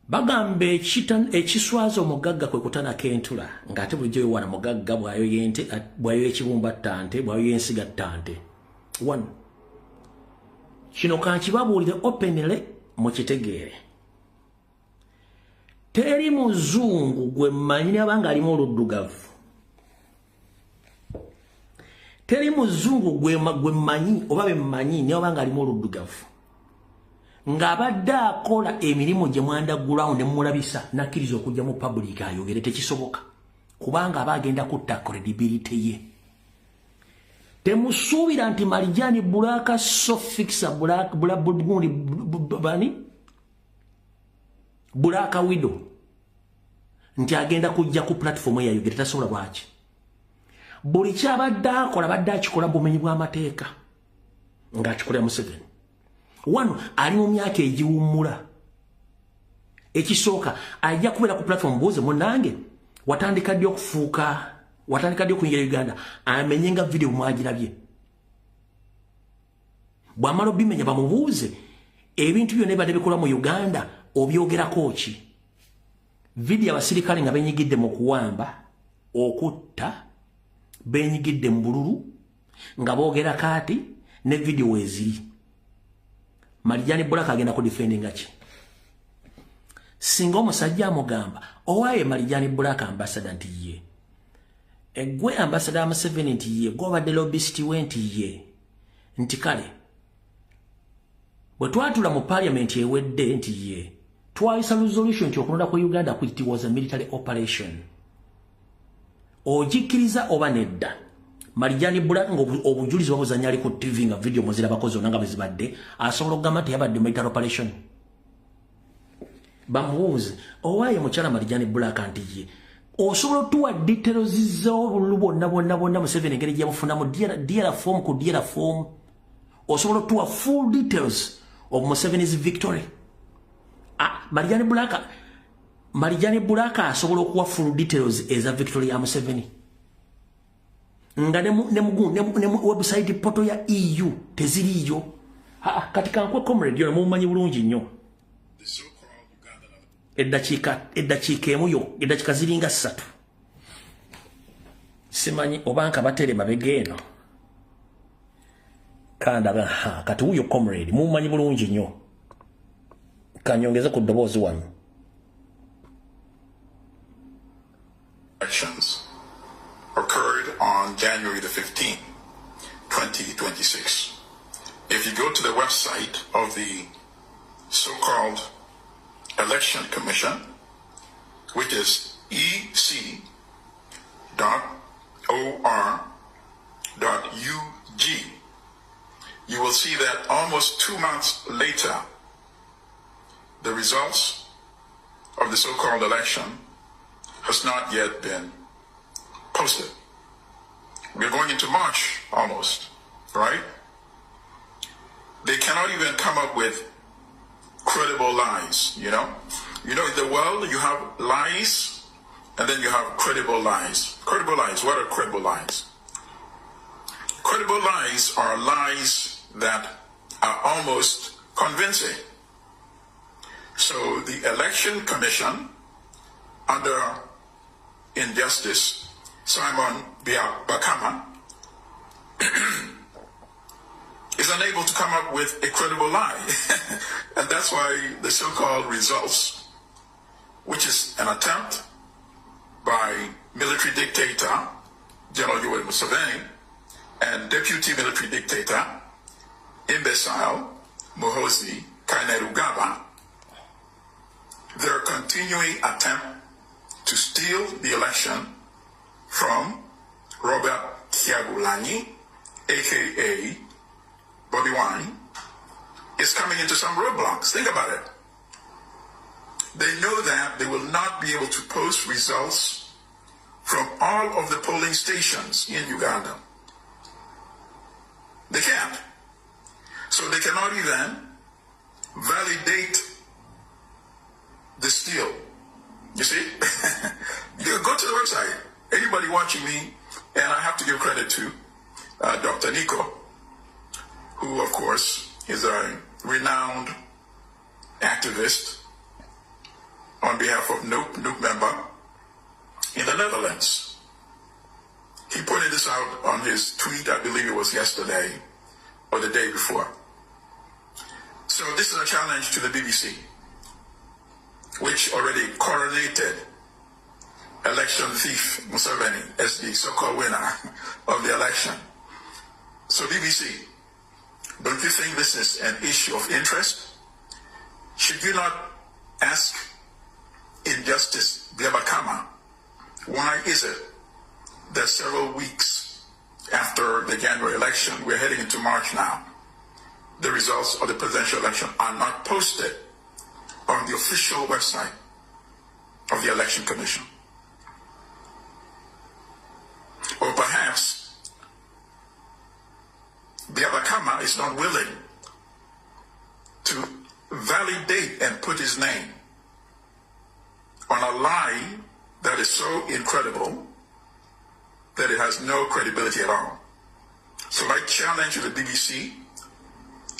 Bagamba ekiswaza omugagga kwe kutana kentula, ng'ate bulijjo yowana mugagga bwayo yente, bwayo ekibumba ttante, bwayo yensiga ttante. One, kino kankibabuulire openly mukitegeere: teri muzungu gwe mmanyi nabanga alimu oluddugavu, teri muzungu gwe mmanyi oba be mmanyi naye obanga alimu oluddugavu ng'abadde akola emirimu gye mu underground ne mulabisa nakkiriza okujja mu public ayogere. Tekisoboka, kubanga aba agenda kutta credibility ye. Temusuubira nti Marijani Black Sofixa Black gundi bani Black Widow nti agenda kujja ku platform eyayogere. Tasobola. Lwaki? Buli kyabadde akola badde akikola bumenyi bw'amateeka ng'akikolera Museveni. Wano ali mu myaka egiwummula. Ekisooka, ajja kubeera ku platform, buuze munange, watandika ddi okufuuka, watandika ddi okuyingira Uganda? Amenye nga video mwagirabye. Bw'amala obimenya, bamubuuze ebintu byonna ebadde bikola mu Uganda, obyogerako ki? Video abasirikale nga benyigidde mu kuwamba, okutta, benyigidde mu bululu nga boogera kaati ne video weeziri. Marijani Black agenda ku defendinga ki singa omusajja amugamba, "Owaaye Marijani Black ambassador?" Nti ye. "Egwe ambassador wa Museveni?" Nti ye. "Gwobadde lobbyist we?" Nti ye. Nti kale, bwe twatula mu parliament ewedde, nti ye, twayisa resolution nti okulonda ku Uganda it was a military operation, ogikkiriza oba nedda? Marijani Black nga obujulizi babuzanya ali ku TV, nga video muzirabako zonna nga bwezibadde, asobola okugamba nti yabadde military operation? Bamubuuze, "Owaaye mukyala Marijani Black?" Nti ye. "Osobola otuwa details z'obululu bwonna bwonna bwonna Museveni engeri gyebufunamu DR form ku DR form? Osobola otuwa full details of Museveni's victory?" Ah, Marijani Black, Marijani Black asobola okuwa full details eza victory ya Museveni nga ne mu website portal ya EU teziriiyo? Kati kankwe comrade yo mumanyi bulungi nnyo. Eddakiika emu yo, eddakiika ziringa 3, simanyi oba nka batere mabega eno kandaga. Ha, kati wuyo comrade mumanyi bulungi nnyo, kanyongeze ku ddoboozi wano. Elections occurred on January the 15th, 2026. If you go to the website of the so-called Election Commission, which is ec.or.ug, you will see that almost 2 months later, the results of the so-called election has not yet been posted. We're going into March almost, right? They cannot even come up with credible lies. In the world, you have lies and then you have credible lies. Credible lies, what are credible lies? Credible lies are lies that are almost convincing. So the Election Commission, under Injustice Simon Byabakama, is unable to come up with a credible lie. And that's why the so-called results, which is an attempt by military dictator General Yoweri Museveni and deputy military dictator imbecile Muhoozi Kainerugaba, their continuing attempt to steal the election from Robert Kyagulanyi, aka Bobi Wine, is coming into some roadblocks. Think about it. They know that they will not be able to post results from all of the polling stations in Uganda. They can't. So they cannot even validate the steal. You see? You go to the website. Anybody watching me, and I have to give credit to Dr. Nico, who, of course, is a renowned activist on behalf of NUP member in the Netherlands. He pointed this out on his tweet, I believe it was yesterday or the day before. So this is a challenge to the BBC, which already coronated election thief Museveni as the so-called winner of the election. So BBC, don't you think this is an issue of interest? Should you not ask Injustice Byabakama, why is it that several weeks after the January election, we're heading into March now, the results of the presidential election are not posted on the official website of the Election Commission? Or perhaps Byabakama is not willing to validate and put his name on a lie that is so incredible that it has no credibility at all. So my challenge to the BBC,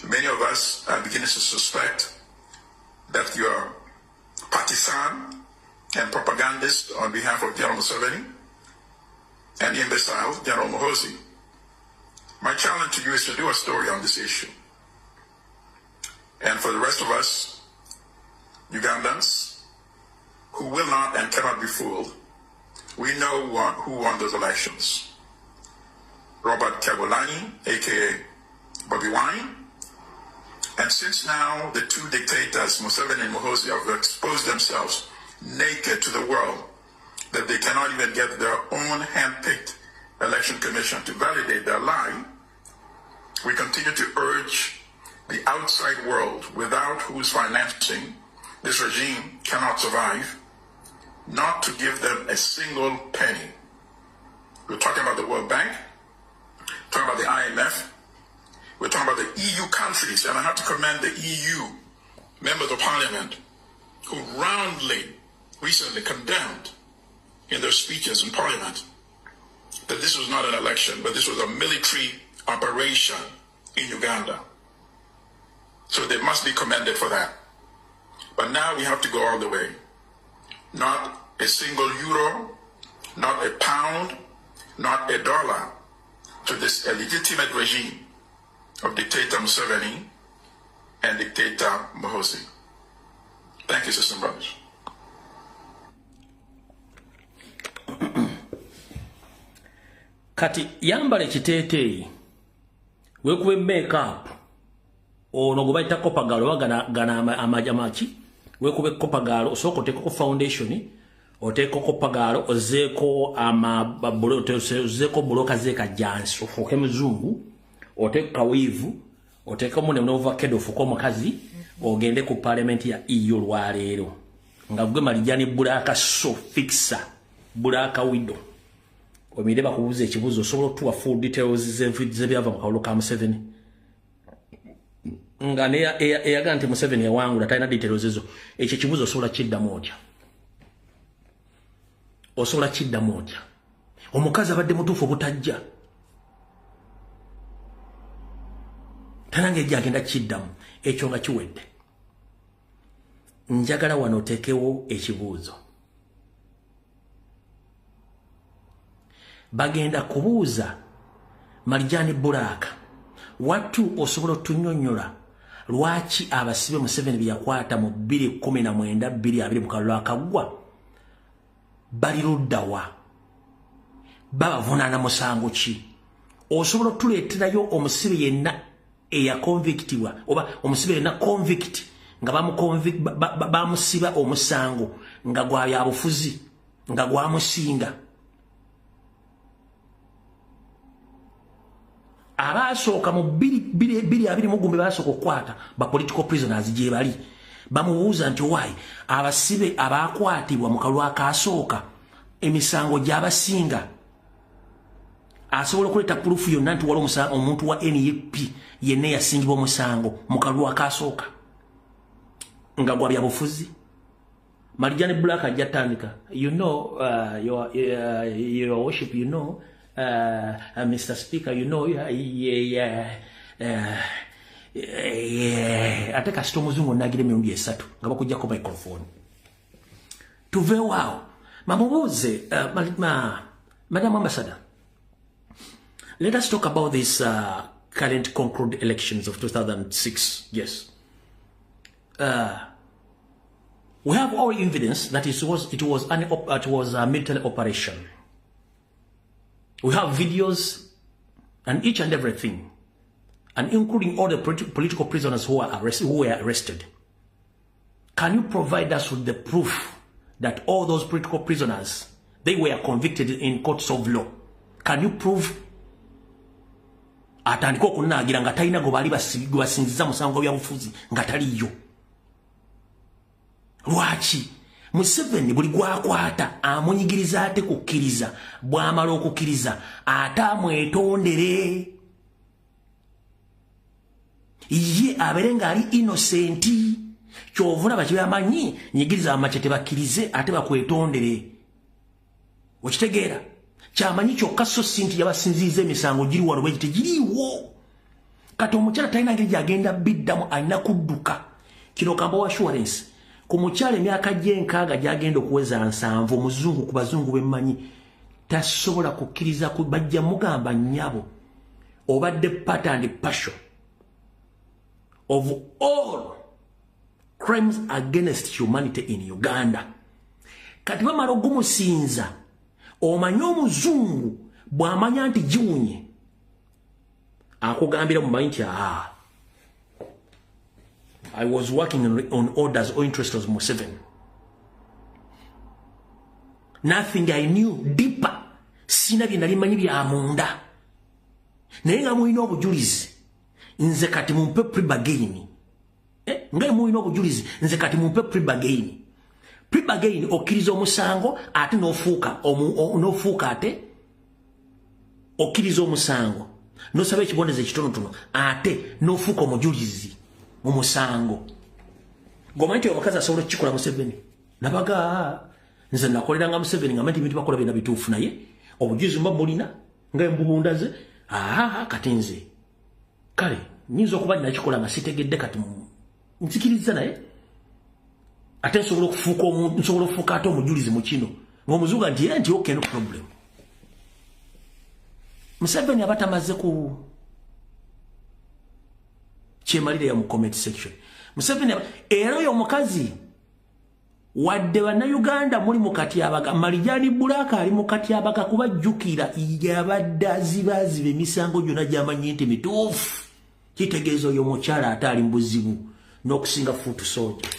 many of us are beginning to suspect that you are partisan and propagandist on behalf of General Museveni and imbecile General Muhoozi. My challenge to you is to do a story on this issue. And for the rest of us, Ugandans, who will not and cannot be fooled, we know who won those elections. Robert Kyagulanyi, aka Bobi Wine. And since now the two dictators, Museveni and Muhoozi, have exposed themselves naked to the world, that they cannot even get their own hand-picked election commission to validate their lie, we continue to urge the outside world, without whose financing this regime cannot survive, not to give them a single penny. We're talking about the World Bank, talking about the IMF, we're talking about the EU countries, and I have to commend the EU members of parliament who roundly recently condemned in their speeches in parliament that this was not an election, but this was a military operation in Uganda. So they must be commended for that. But now we have to go all the way. Not a single euro, not a pound, not a dollar to this illegitimate regime of dictator Museveni and dictator Muhoozi. Thank you, sisters and brothers. Kati yambala ekiteeteeyi, weekube make-up, ono gwe bayita kopagaalo oba gana amaki, weekube kopagaalo, osooka oteekeko foundation, oteekeko kopagaalo, ozzeeko ozzeeko buloka z'ekajjansi, ofuuke muzungu, oteeke kawiivu, oteekemu ne ovakkedo ofuuke omukazi, ogende ku paalamenti ya EU olwaleero nga gwe Marijani Black so fixer, Black Widow. Omire bakubuuza ekibuuzo, osobola otuwa full details z'ebyava mu kalulu ka Museveni? Nga eyaga nti Museveni yawangula talina details ezo, ekyo ekibuuzo osobola kiddamu otya? Osobola kiddamu otya? Omukazi abadde mutuufu obutajja, tanange ejja agenda kiddamu. Ekyo nga kiwedde, njagala wano oteekewo ekibuuzo. Bagenda kubuuza Marijani Black, wattu osobola otunyonnyola lwaki abasibe Museveni bye yakwata mu 2019 2020 mu kalulu akaggwa bali luddawa, babavunaana musango ki? Osobola otuleeterayo omusibe yenna eyakonvictibwa oba omusibe yenna convict nga bamusiba omusango nga gwa byabufuzi nga gwamusinga? Abasooka mu 2021 basooka okukwata ba political prisoners gye bali, Bamubuuza nti why abasibe abakwatibwa mu kalwa akasooka emisango gy'abasinga, asobola okuleeta proof yonna nti waliwo omuntu wa NUP yenna yasingibwa omusango mu kalwa akasooka nga gwa byabufuzi? Marijani Black ajja tandika, you know, your worship, you know, Mr. Speaker, you know, yeah. Ate kasita omuzungu onagira emirundi 3 nga bakuggyako microphone. Tuveewo awo, mamubuuze, Madam Ambassador, let us talk about this current concluded elections of 2006. Yes. We have all evidence that it was a military operation. We have videos and each and everything, and including all the political prisoners who were arrested. Can you provide us with the proof that all those political prisoners, they were convicted in courts of law? Can you prove? Atandika okunaagira nga talina gwe baali gwe basinziza musango bya bufuzi, nga taliyo. Lwaki Museveni buli gwakwata amunyigiriza, ate kukkiriza, bw'amala okukkiriza ate amwetondere, ye abeere ng'ali innocent? Kyova olaba kyebamanyi, nyigiriza amakye tebakkirize ate bakwetondere. Okitegeera? Kyamanyi kyokka, so si nti yabasinziiza emisango giri wano bwegi, tegiriiwo. Kati omukyala talina ngeri gyagenda biddamu, alina kudduka. Kino kambawa assurance ku mukyala, emyaka gy'enkaaga gyagenda okuweza 70, omuzungu ku bazungu bemmanyi tasobola kukkiriza. Bajja mugamba, "Nnyabo, obadde part and partial of all crimes against humanity in Uganda." Kati bamala ogumusinza, omanye omuzungu bw'amanya nti giwunye, akugambira mumanyi nti, "Ah, I was working on orders or interest of Museveni. Nothing I knew deeper. Sina bye nali manyi bya munda. Naye nga mulina obujulizi. Nze kati mumpe plea bargain. Eh, nga mulina obujulizi, nze kati mumpe plea bargain." Plea bargain, okkiriza omusango ate n'ofuuka n'ofuuka, ate okkiriza omusango n'osaba ekibonerezo ekitonotono, ate n'ofuuka omujulizi mu musango. Gomanyi nti omukazi asobola okukikola? Museveni nabaga, nze nakoleranga Museveni nga nti ebintu bakola byonna bituufu, naye obujulizi mba mulina nga embubundaze. Aa, kati nze kale nyinza okuba nakikola nga sitegedde, kati nzikiriza, naye ate nsobola okufuuka, nsobola okufuuka ate omujulizi mu kino, ng'omuzungu nti era nti okay, no problem. Museveni aba tamaze ku kyemalire mu comment section. Museveni era oyo omukazi, wadde bannayuganda muli mu katyabaga, Marijani Black ali mu katyabaga, kubajjukira yabadde azibaaziba emisango gyonna gy'amanyi nti mituufu. Kitegeeza oyo omukyala ate ali mu buzibu n'okusinga foot soldier.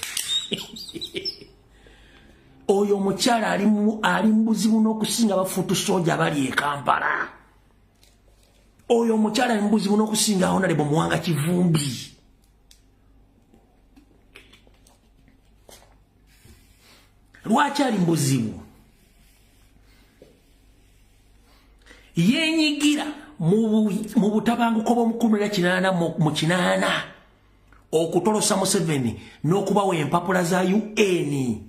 Oyo omukyala ali mu buzibu n'okusinga ba foot soldier abali e Kampala. Oyo omukyala ali mu buzibu n'okusinga Honorable Muwanga Kivumbi. Lwaki ali mu buzibu? Yenyigira mu butabanguko bw'omu 1988 okutolosa Museveni n'okubawa empapula za UN,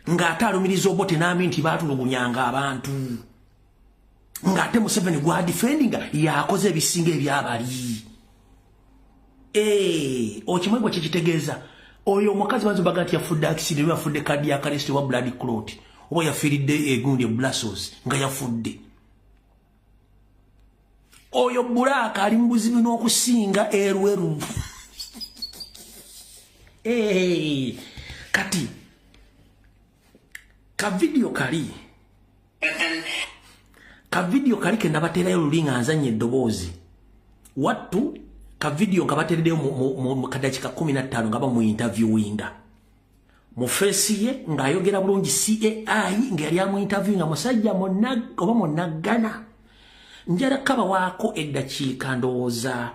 ng'ate alumiriza Obote n'Amin nti baatulugunyanga abantu, ng'ate Museveni gwadefendinga yakoze ebisinga ebyabali. Okimanyi gwe kyekitegeeza? Oyo omukazi banza baga nti yafudde accident, yafudde cardiac arrest oba blood clot, oba yafiiridde egundi e Brussels nga yafudde. Oyo Black ali mu buzibu n'okusinga Erweru. Kati ka video kali, ka video kali ke nabateerayo luli nga nzanya eddoboozi wattu, ka video nga batereddeyo mu kadakika 15 nga bamu interviewinga mu face ye ng'ayogera bulungi, CAI nga yali amu interview nga musajja oba munaggana. Njala kabawaako eddakiika ndowooza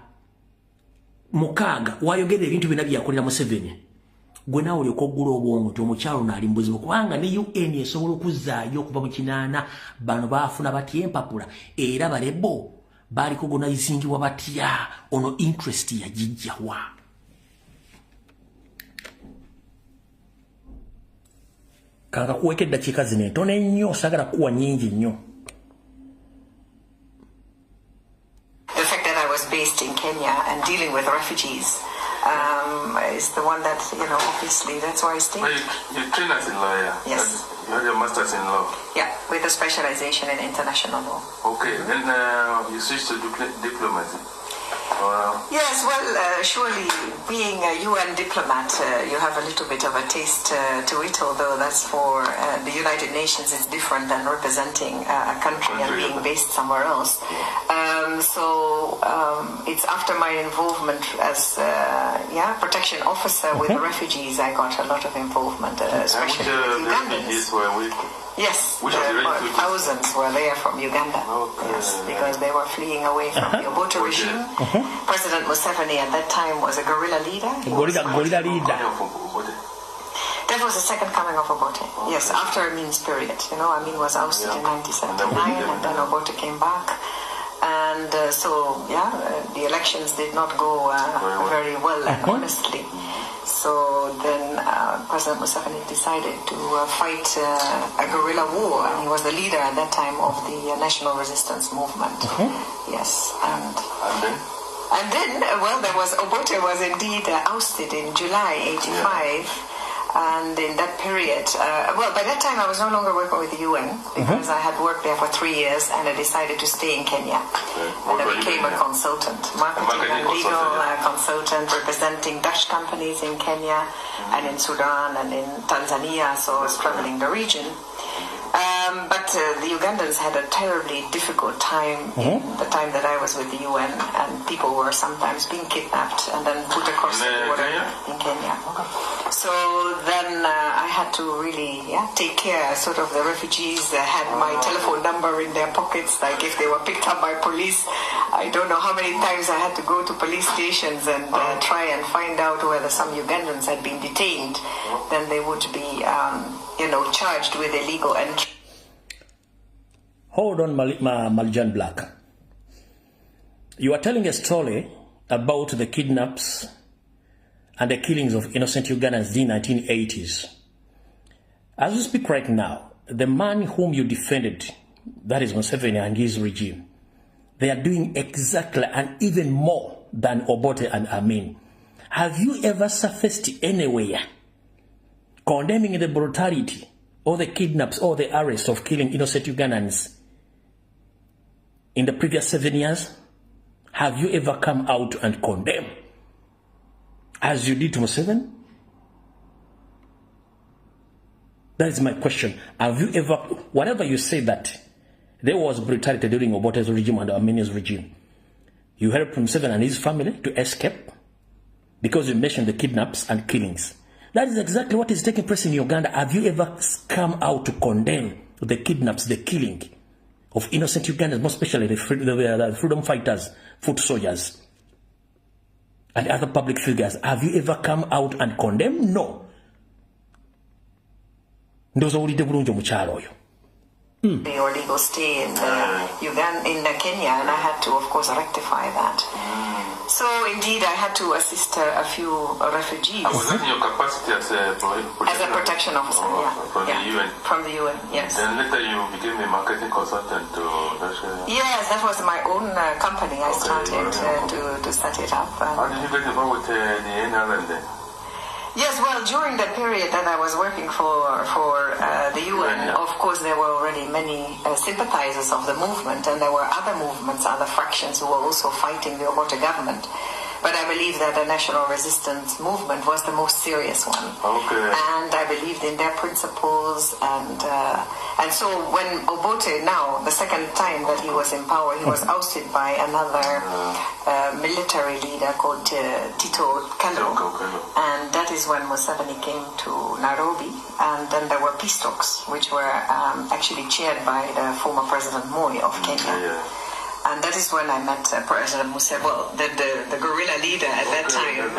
6 wayogera ebintu byonna byeyakolera Museveni. Gwe naawe olyoka oggula obwongo nti omukyalo ono ali mu buzibu, kubanga ne UN esobola okuzzaayo okuva mu kinaana. Bano baafuna batya empapula? Era ba rebel baaliko gonayizingibwa batya? Ono interest yagijjawa? Kanka kuweka eddakiika zino entono ennyo, saagala kuwa nnyingi nnyo. The fact that I was based in Kenya and dealing with refugees is the one that, you know, obviously that's why I stayed. Well, you trained as a lawyer. Yes. You had your master's in law. Yeah, with a specialization in international law. Okay, then you switched to diplomacy. Yes, well, surely being a UN diplomat, you have a little bit of a taste to it, although that's for the United Nations is different than representing a country and being based somewhere else. So it's after my involvement as protection officer with the refugees, I got a lot of involvement, especially with Ugandans. Yes, thousands were there from Uganda. Okay. Yes, because they were fleeing away from the Obote regime. President Museveni at that time was a guerrilla leader. Guerrilla leader. That was the second coming of Obote. Okay. Yes, after Amin's period. You know, Amin was ousted in 1979, and then Obote came back. And the elections did not go very well, and honestly. So then President Museveni decided to fight a guerrilla war, and he was the leader at that time of the National Resistance Movement. Yes, and then, well, there was Obote was indeed ousted in July 85. And in that period, well, by that time I was no longer working with the UN because I had worked there for 3 years, and I decided to stay in Kenya. And I became a consultant, marketing and legal consultant, representing Dutch companies in Kenya and in Sudan and in Tanzania, so I was traveling the region. But the Ugandans had a terribly difficult time in the time that I was with the UN, and people were sometimes being kidnapped and then put across the border in Kenya. So then I had to really take care. Sort of the refugees had my telephone number in their pockets, like if they were picked up by police. I don't know how many times I had to go to police stations and try and find out whether some Ugandans had been detained. Then they would be, charged with illegal entry. Hold on, Marjan Black. You are telling a story about the kidnaps and the killings of innocent Ugandans in the 1980s. As we speak right now, the man whom you defended, that is Museveni and his regime, they are doing exactly and even more than Obote and Amin. Have you ever surfaced anywhere condemning the brutality or the kidnaps or the arrests of killing innocent Ugandans in the previous 7 years? Have you ever come out and condemn as you did to Museveni? That is my question. Have you ever, whatever you say that there was brutality during Obote's regime and Amin's regime, you helped Museveni and his family to escape because you mentioned the kidnaps and killings. That is exactly what is taking place in Uganda. Have you ever come out to condemn the kidnaps, the killing of innocent Ugandans, most especially the freedom fighters, foot soldiers, and other public figures? Have you ever come out and condemn? No. Ndozo ulide bulungi omukyalo oyo. Your legal stay in Uganda, in Kenya, and I had to, of course, rectify that. So, indeed, I had to assist a few refugees. Was that in your capacity as a protection officer? From the UN? From the UN, yes. Then later you became a marketing consultant to Russia. Yes, that was my own company. I started to set it up. How did you get involved with the NRM then? Yes, well, during the period that I was working for the UN, of course, there were already many sympathizers of the movement, and there were other movements, other fractions who were also fighting the Obote government. But I believe that the National Resistance Movement was the most serious one. Okay. And I believed in their principles. And so when Obote now, the second time that he was in power, he was ousted by another military leader called Tito Okello. And that is when Museveni came to Nairobi. And then there were peace talks, which were actually chaired by the former President Moi of Kenya. Yeah. And that is when I met President Museveni, well, the guerrilla leader at that time,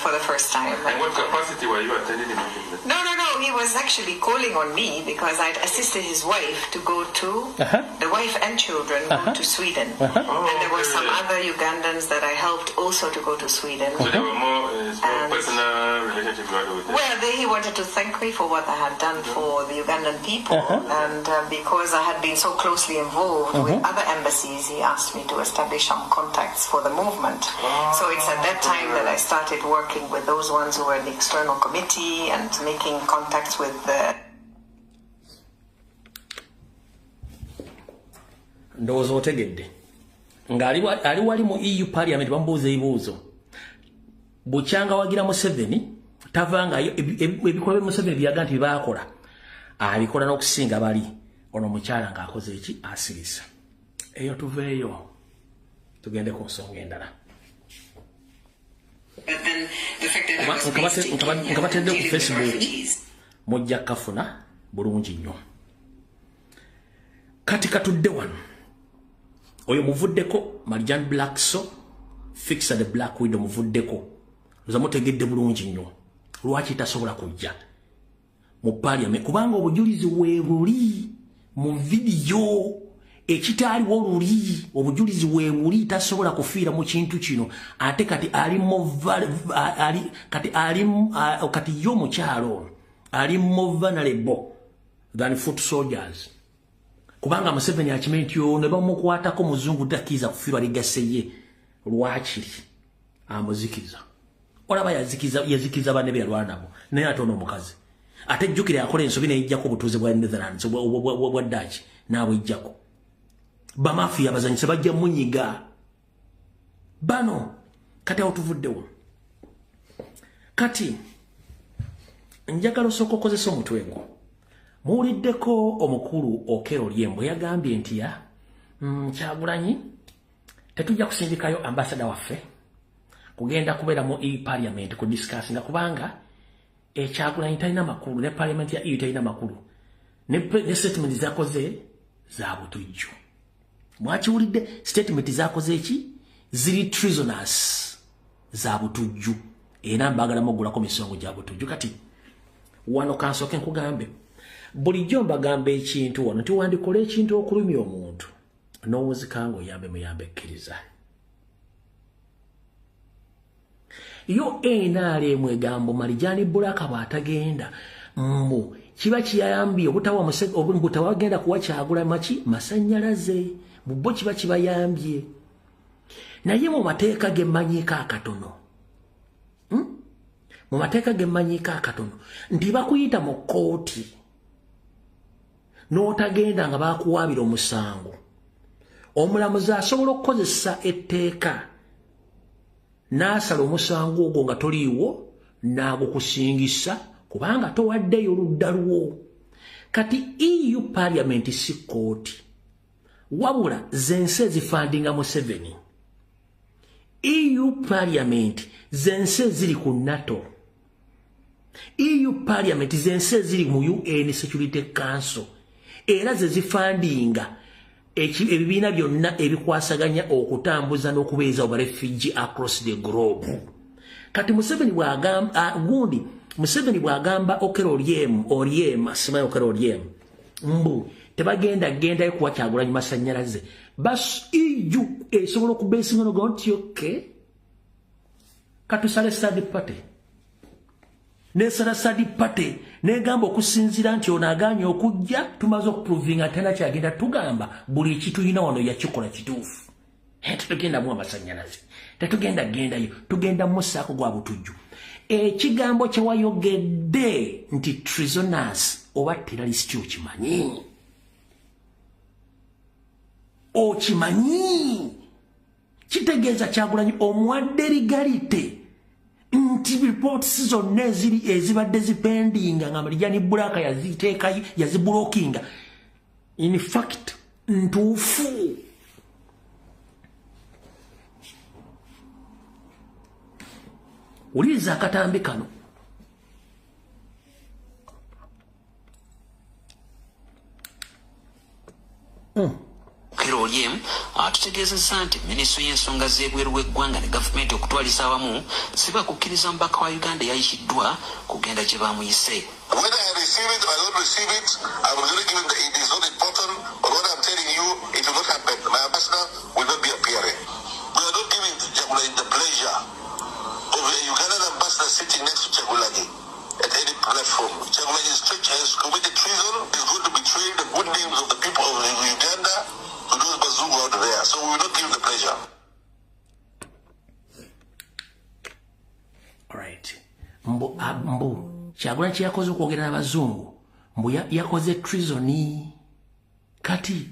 for the first time. And what capacity were you attending the meeting? No. He was actually calling on me because I'd assisted his wife to go to, the wife and children go to Sweden. And there were some other Ugandans that I helped also to go to Sweden. So there were more personal relationship you had with them? Well, he wanted to thank me for what I had done for the Ugandan people. And because I had been so closely involved with other embassies, he asked me to establish some contacts for the movement. So it's at that time that I started working with those ones who were in the external committee and making contacts with the... Ndowooza otegedde nga ali wali mu EU parliament bamubuuza ebibuuzo bukyanga wagira Museveni tavangayo ebikolwa bya Museveni byaga nti baakola abikola n'okusinga bali ono omukyala ng'akoze eki asirisa. Eyo tuveeyo tugende ku nsonga endala. Nkabatedde ku Facebook mujja kafuna bulungi nnyo. Kati katudde wano oyo muvuddeko Marjan Blackso Fixer the Black Widow muvuddeko nza mutegedde bulungi nnyo lwaki tasobola kujja mu parliament kubanga obujulizi weebuli mu vidiyo ekitaaliwo luli obujulizi weebuli tasobola kufiira mu kintu kino ate kati ali kati yo mukyalo ali more vulnerable than foot soldiers kubanga Museveni akimanyi nti ono bamukwatako muzungu takkiriza kufiirwa ligaseye lwakiri amuzikiza olaba yazikiza banne be yalwana nabo naye ate ono omukazi ate jjukira yakola ensobi neyijjako obutuuze bwa Netherlands obwa Dutch n'abwijjako. Bamafiya abazanyisa bajja munyiga bano. Kati awo tuvuddewo kati njagala osooka okozesa omutwe gwo. Muwuliddeko omukulu Okello Oryem bwe yagambye nti ya Kyagulanyi tetujja kusindikayo ambasada waffe kugenda kubeera mu EU parliament ku discussinga kubanga Kyagulanyi talina makulu ne parliament ya EU talina makulu ne statement zakoze za butujju. Mwakiwulidde statement zakoze eki ziri treasonous za butujju era mbagala mugulako misongo gya butujju. Kati wano kansooke nkugambe bulijjo mbagamba ekintu wano nti wandikola ekintu okulumya omuntu n'owuzikanga oyambe muyambe ekkiriza. Yo NRM egambo Marijani Bulaka bw'atagenda mbu kiba kiyambye obutawagenda kuwa Kyagulanyi maki masannyalaze bo kiba kibayambye naye mu mateeka ge mmanyiiko akatono mu mateeka ge mmanyiiko akatono nti bakuyita mu kkooti n'otagenda nga bakuwaabira omusango omulamuzi asobola okukozesa etteeka n'asala omusango ogwo nga toliiwo n'agukusingisa kubanga towaddeyo ludda lwo. Kati EU parliament si kkooti wabula zensi ezifandinga Museveni. EU parliament zensi eziri ku NATO. EU parliament zensi eziri mu UN Security Council era ze zifandinga ebibiina byonna ebikwasaganya okutambuza n'okubeeza obarefugee across the globe. Kati Museveni bw'agamba gundi Museveni bw'agamba Okello Oryem simanyi Okello Oryem mbu tebagenda gendayo kuwa Kyagulanyi masannyalaze bas EU esobola okubeesinga n'ogamba nti okay katusale third party nesala third party negamba okusinziira nti ono agaanye okujja tumaze okuprovinga tena kyagenda tugamba buli kitulina wano yakikola kituufu tetugenda muwa masannyalaze tetugenda gendayo tugenda musaako gwa butujju. Ekigambo kye wayogedde nti treasonous oba terrorist okimanyi okimanyi kitegeeza Kyagulanyi omuwadde legality nti reports zonna eziri ezibadde zipendinga nga Marijani Bulaka yaziteekayo yazibulokinga in fact ntuufu. Wuliriza akatambi kano. Okello Oryem atutegeezezza nti minisitule y'ensonga z'ebweru w'eggwanga ne gavumenti okutwaliza awamu si bakukkiriza mubaka wa Uganda eyayitiddwa kugenda gye bamuyise. Whether I receive it or I don't receive it, I'm going to give it, it is not important, but what I'm telling you, it will not happen. My ambassador will not be appearing. We are not giving Kyagulanyi the pleasure of a Ugandan ambassador sitting next to Kyagulanyi at any platform. Kyagulanyi has committed treason, is going to betray the good names of the people of Uganda to those bazungu out there. So we will not give the pleasure. All right. Mbu. Kyagulanyi yakoze okwogera n'abazungu mbu yakoze treason. Kati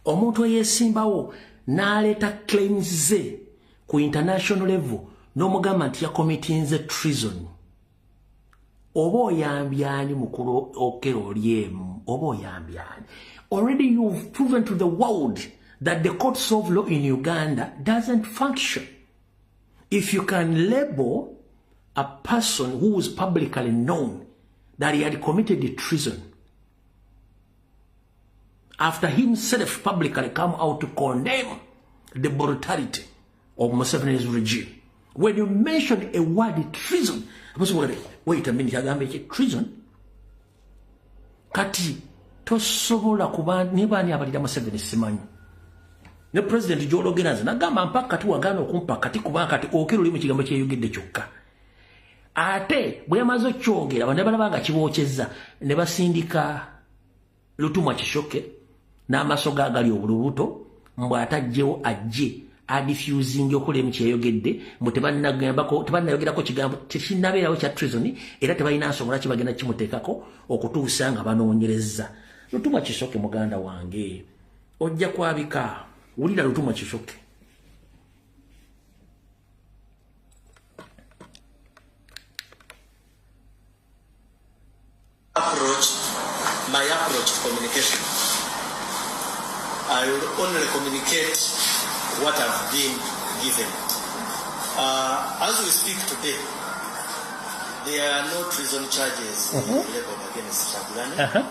omuntu eyeesimbawo n'aleeta claims ze ku international level n'omugamba nti yakomitinze treason, oba oyambyani mukulu Okello Oryem, oba oyambyani? Already you've proven to the world that the courts of law in Uganda doesn't function. If you can label a person who was publicly known that he had committed the treason, after himself publicly come out to condemn the brutality of Museveni's regime, when you mention a word treason, wait a minute, agambe treason? Kati tosobola kuba nibani abalira Museveni simanyi. Ne president gy'ologera nze nagamba mpaka kati wagaana okumpa kati kubanga kati Okello oli mu kigambo kyeyogedde kyokka. Ate bwe yamaze okyogera abantu balaba nga kibokyezza ne basindika Lutumwa Kishoke n'amaaso ge agali obulubuto mbw atajjewo ajje adifusing okola emu kyeyogedde mbu tebannayogerako kigambo tekinnabeerawo kya treason, era tebalina nsonga lwaki bagenda kimuteekako okutuusa nga banoonyereza. Lutumwa Kishoke muganda wange ojja kwabika. Wulira Lutumwa Kishoke. My approach to communication, I will only communicate what I've been given. As we speak today, there are no treason charges leveled against Kyagulanyi.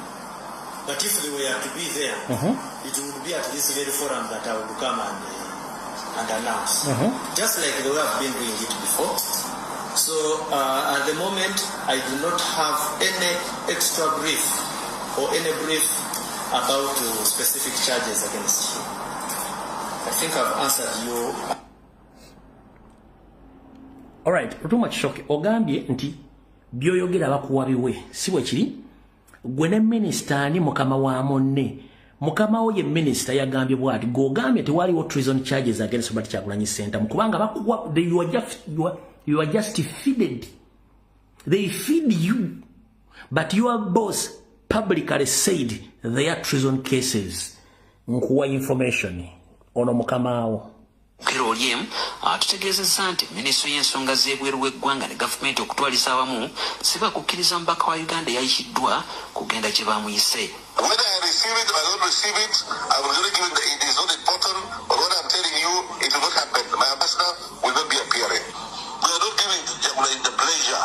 But if they were to be there, it would be at this very forum that I would come and announce, just like the way I've been doing it before. So at the moment, I do not have any extra brief or any brief about specific charges against you. I think I've answered you. All right, Lutumwa Kishoke ogambye nti byoyogera bakuwa biwe, si bwe kiri? Gwe ne minisita ani mukama wa munne? Mukama wo ye minisita yagambye bw'ati, gwe tewaliwo treason charges against Robert Kyagulanyi Ssentamu kubanga bakuwa, you are just feeded. They feed you. But your boss publicly said there are treason cases. Nkuwa information. Ono mukamaawo. Okello Oryem atutegeezezza nti minisitule y'ensonga z'ebweru w'eggwanga ne gavumenti okutwaliza awamu si bakukkiriza mubaka wa Uganda eyayitiddwa kugenda gye bamuyise. Whether I receive it or I don't receive it, I'm going to give it, it is not important, but what I'm telling you, it will not happen. My ambassador will not be appearing. We are not giving Kyagulanyi the pleasure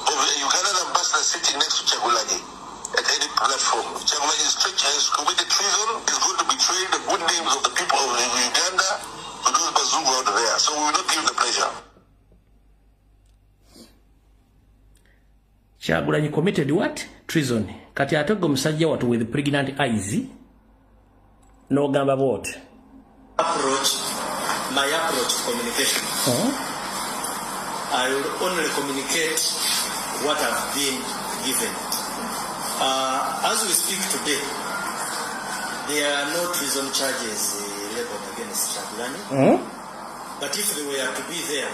of a Ugandan ambassador sitting next to Kyagulanyi at any platform. Kyagulanyi has committed treason, is going to betray the good names of the people of Uganda to those bazungu out there. So we will not give the pleasure. Kyagulanyi committed what? Treason. Kati ate gwe musajja watu with pregnant eyes n'ogamba bw'oti. My approach to communication. I will only communicate what I've been given. As we speak today, there are no treason charges leveled against Kyagulanyi. But if they were to be there,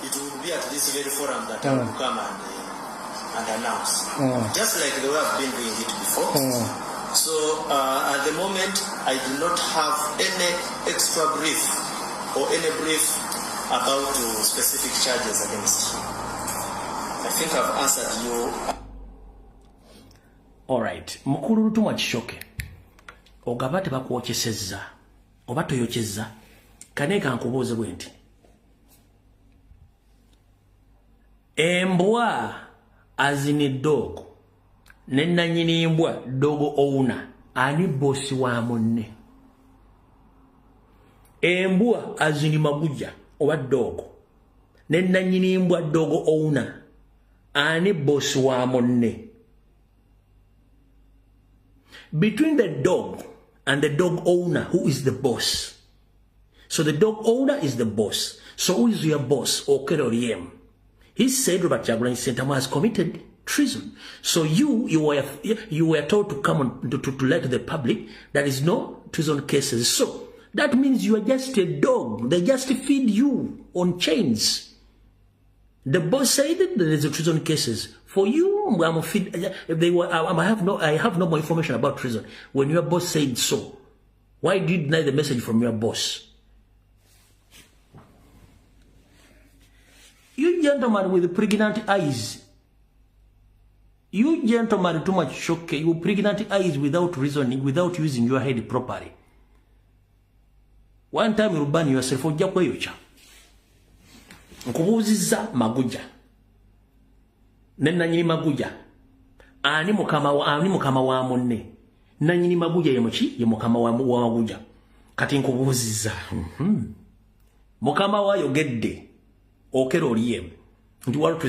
it would be at this very forum that I would come and announce, just like the way I've been doing it before. So at the moment, I do not have any extra brief or any brief about specific charges against you. I think I've answered you. All right. Mukulu Lutumwa Kishoke, ogaba tebakwokesezza oba toyokyezza, kaneka nkubuuze bwe nti embwa azini dog ne nannyini mbwa dog owner ani bosi wa munne? Embwa azini maguja oba dog. Ne nannyini mbwa dog owner. Ani boss wa munne? Between the dog and the dog owner, who is the boss? So the dog owner is the boss. So who is your boss? Okello Oryem. He said Robert Kyagulanyi Ssentamu has committed treason. So you were told to come on to let the public there is no treason cases. So that means you are just a dog. They just feed you on chains. The boss said that there is a treason cases. For you, I'm feed, they were, I have no more information about treason. When your boss said so, why do you deny the message from your boss? You gentlemen with pregnant eyes, you gentlemen too much shock, you pregnant eyes without reasoning, without using your head properly. One time you burn yourself, ojja kweyokya. Nkubuuzizza Maguja. Ne nannyini Maguja. Ani mukama wa munne? Nannyini Maguja ye muki? Ye mukama wa Maguja. Kati nkubuuzizza. Mukama wa yogedde. Okello Oryem nti waliwo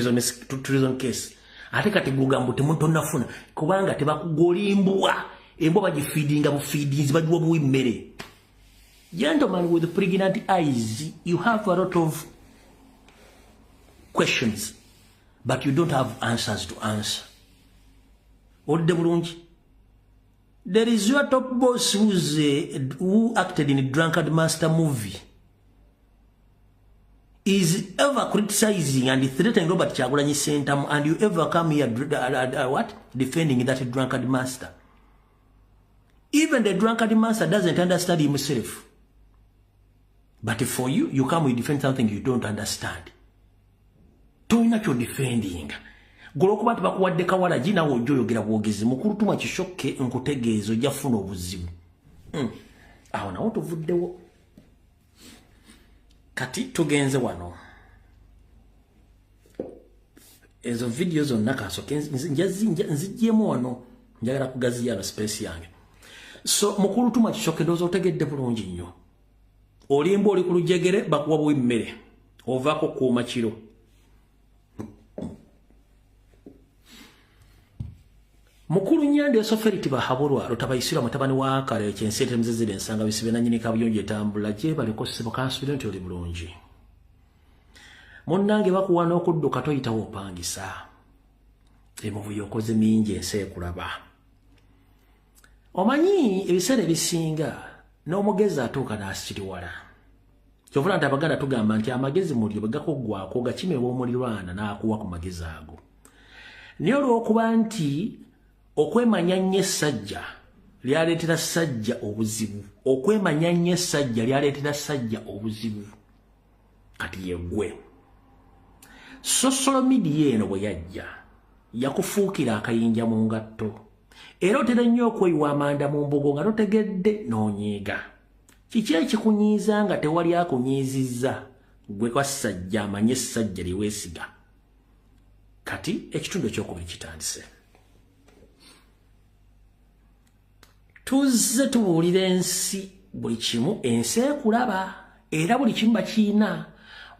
treason case. Ate kati gugamba temutonafuna kubanga tebakugolimbwa embwa bagifeedinga bufeedinzi bagiwa buwi mmere. Gentlemen with pregnant eyes, you have a lot of questions, but you don't have answers to answer. Odde bulungi. There is your top boss who acted in a Drunkard Master movie. Is ever criticizing and threatening Robert Kyagulanyi Ssentamu, and you ever come here what? Defending that drunkard master. Even the drunkard master doesn't understand himself. But for you, you come and defend something you don't understand. Tolina kyo defending. Golwokuba nti bakuwadde kawalagi naawe ojja oyogera bwogezi. Mukulu Tuma Kishoke nkutegeeza ojja kufuna obuzibu. Awo nawo tuvuddewo. Kati tugenze wano. Ezo video zonna kasooke nzigyemu wano. Njagala kugaziya no space yange. So mukulu Tuma Kishoke ndowooza otegedde bulungi nnyo. Olimba oli ku lujegere bakuwa buwi mmere. Ovaako kuuma kiro. Mukulu Nyanda Yosoferi Tibahaburwa Rutabayisirwa mutabani wa Kale ekyensi etemzezire ensanga bisibe nannyini kabuyonjo etambula gye baliko ssebo kansubire nti oli bulungi. Munnange bakuwa n'okudduka toyitawo opangisa. Emivuyo okoze mingi ensi ekulaba. Omanyi ebiseera ebisinga n'omugezi atuuka n'asiriwala. Kyovula nti Abaganda tugamba nti amagezi muliro bwe gakuggwako gakimebwa omulirwana n'akuwa ku magezi ago. Naye olw'okuba nti okwemanya nnyo essajja lyaleetera ssajja obuzibu. Okwemanya nnyo essajja lyaleetera ssajja obuzibu. Kati yeggwe. Social media eno bwe yajja yakufuukira akayinja mu ngatto. Era otera nnyo okweyiwa amanda mu mbugo nga totegedde n'onyiiga. Kiki ekikunyiiza nga tewali akunyiizizza? Ggwe kwassajja amanye essajja lye weesiga. Kati ekitundu ekyokubiri kitandise. Tuzze tubuulira ensi buli kimu, ensi ekulaba era buli kimu bakiina.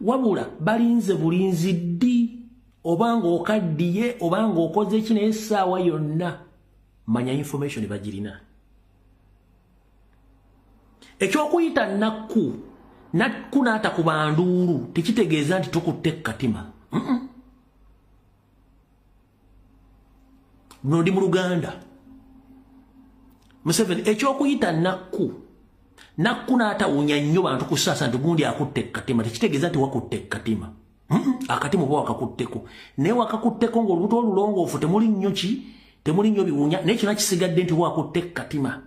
Wabula balinze bulinzi ddi obanga okaddiye obanga okoze ki naye essaawa yonna manya information bagirina. Ekyokuyita nakku nakku n'atakuba nduulu tekitegeeza nti tukutte katima. Luno ndi mu Luganda. Museveni ekyokuyita nakku nakku n'atawunya nnyo bantu kusaasa nti gundi akutte katima tekitegeeza nti wakutte katima. Akatima oba wakakutteko naye wakakutteko ng'olubuto olulongoofu temuli nnyo ki temuli nnyo biwunya naye kyonna kisigadde nti wakutte katima.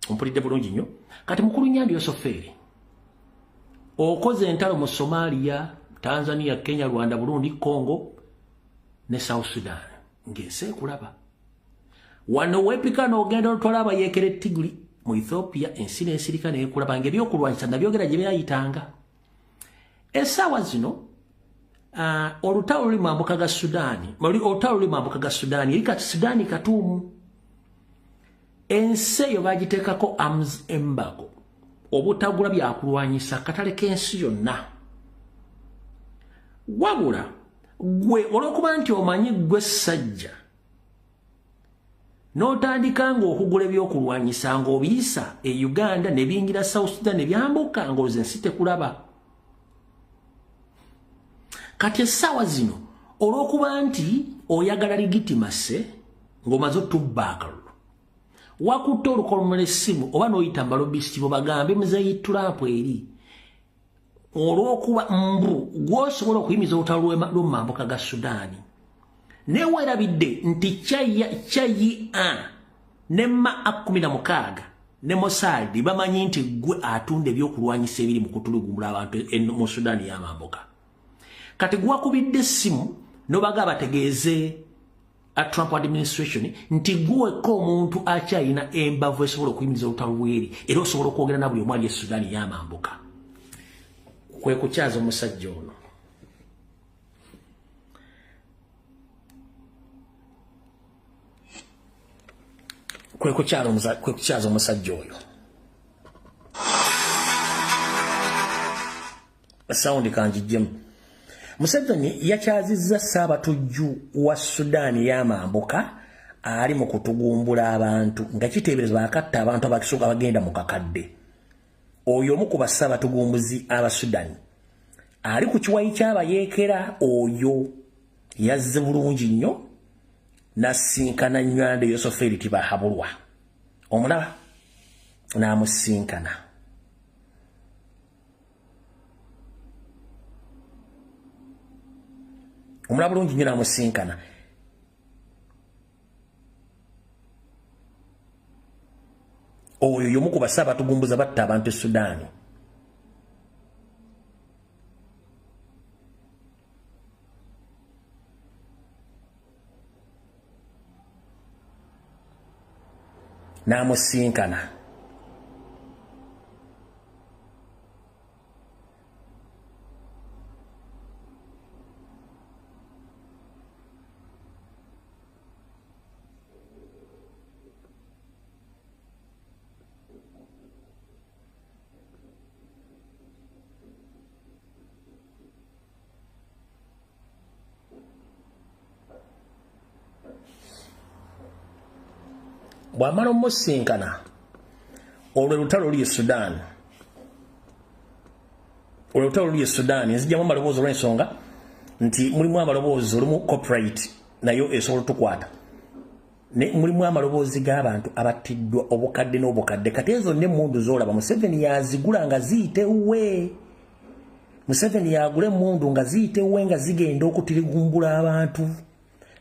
Ompulidde bulungi nnyo. Kati mukulu Nyanda Yosoferi okoze entalo mu Somalia, Tanzania, Kenya, Rwanda, Burundi, Congo ne South Sudan ng'ensi ekulaba. Wano weepika n'ogenda otwala abayeekera Tiguli mu Ethiopia ensi n'esirika n'ekulaba ng'ebyokulwanyisa nabyogera gye byayitanga. Essaawa zino olutalo luli mambuka ga Sudaani, olutalo luli mambuka ga Sudaani, eri kati Sudaani katuumu. Ensi eyo bagiteekako arms embargo. Obutagula byakulwanyisa katale k'ensi yonna. Wabula gwe olw'okuba nti omanyi gwe ssajja n'otandika ng'okugula ebyokulwanyisa ng'obiyisa e Uganda ne biyingira South Sudan ne byambuka ng'oze ensi tekulaba. Kati essaawa zino olw'okuba nti oyagala legitimacy ng'omaze otubba akalulu, wakutte olukolomera essimu oba n'oyita mbalobisiti bo bagambe Muzeeyi Trump eri olw'okuba mbu gw'osobola okuyimiza olutalo lw'omumambuka ga Sudaani. Naye weerabidde nti China ne MA16 ne Mossad bamanyi nti gwe atunda ebyokulwanyisa ebiri mu kutulugumbula abantu mu Sudaani y'amambuka. Kati gwakubidde essimu n'obaga bategeeze a Trump administration nti gweko omuntu akyalina embavu esobola okuyimiza olutalo lweri era osobola okwogera na buli omu ali e Sudaani y'amambuka. Kwe kukyaza omusajja ono. Kwe kukyaza omusajja oyo. Sound kanjijjemu. Museveni yakyazizza Ssaabatujju wa Sudaani y'amambuka ali mu kutugumbula abantu nga kiteeberezebwa akatta abantu abakisuka abagenda mu kakadde. Oyo omu ku bassaabatuguumbuzi aba Sudaani ali ku kiwayi ky'abayeekera oyo yazze bulungi nnyo n'asinkana Nywanda Yosoferi Tibahabulwa. Omulaba n'amusinkana. Omulaba bulungi nnyo n'amusinkana. Oyo y'omu ku bassaabatuguumbuza batta abantu e Sudaani. N'amusinkana. Bw'amala omusinkana olwo lutalo luli e Sudan. Olwo lutalo luli e Sudan. Nzijjamu amaloboozi olw'ensonga nti mulimu amaloboozi olumu copyright nayo esobola otukwata. Ne mulimu amaloboozi g'abantu abattiddwa obukadde n'obukadde. Kati ezo n'emmundu z'olaba Museveni yazigula nga ziyite we. Museveni yagula emmundu nga ziyite we nga zigenda okutirigumbula abantu.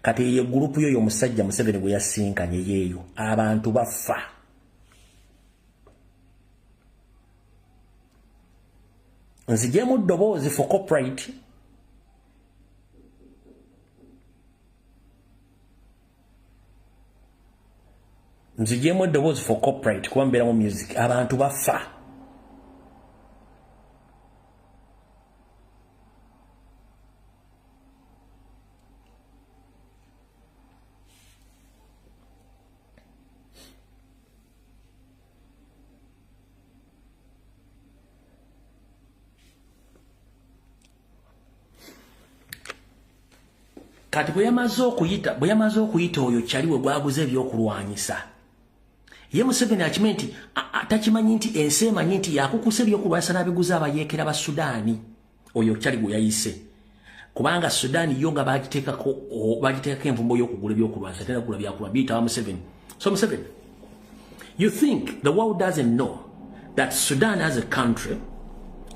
Kati ye gurupu yoyo omusajja Museveni gwe yasinkanye yeeyo abantu bafa. Nzijemu ddoboozi for copyright. Nzijemu eddoboozi for copyright kuba mbeeramu music. Abantu bafa. Kati bwe yamaze okuyita oyo kyaliwe gwaguze ebyokulwanyisa. Ye Museveni akimanyi nti takimanyi nti ensi emanyi nti yakukusa ebyokulwanyisa n'abiguza abayeekera ba Sudaani. Oyo kyali gwe yayise. Kubanga Sudaani yo nga bagiteekako envumbo y'okugula ebyokulwanyisa tena kugula byakulwa biyita wa Museveni. So Museveni, you think the world doesn't know that Sudan as a country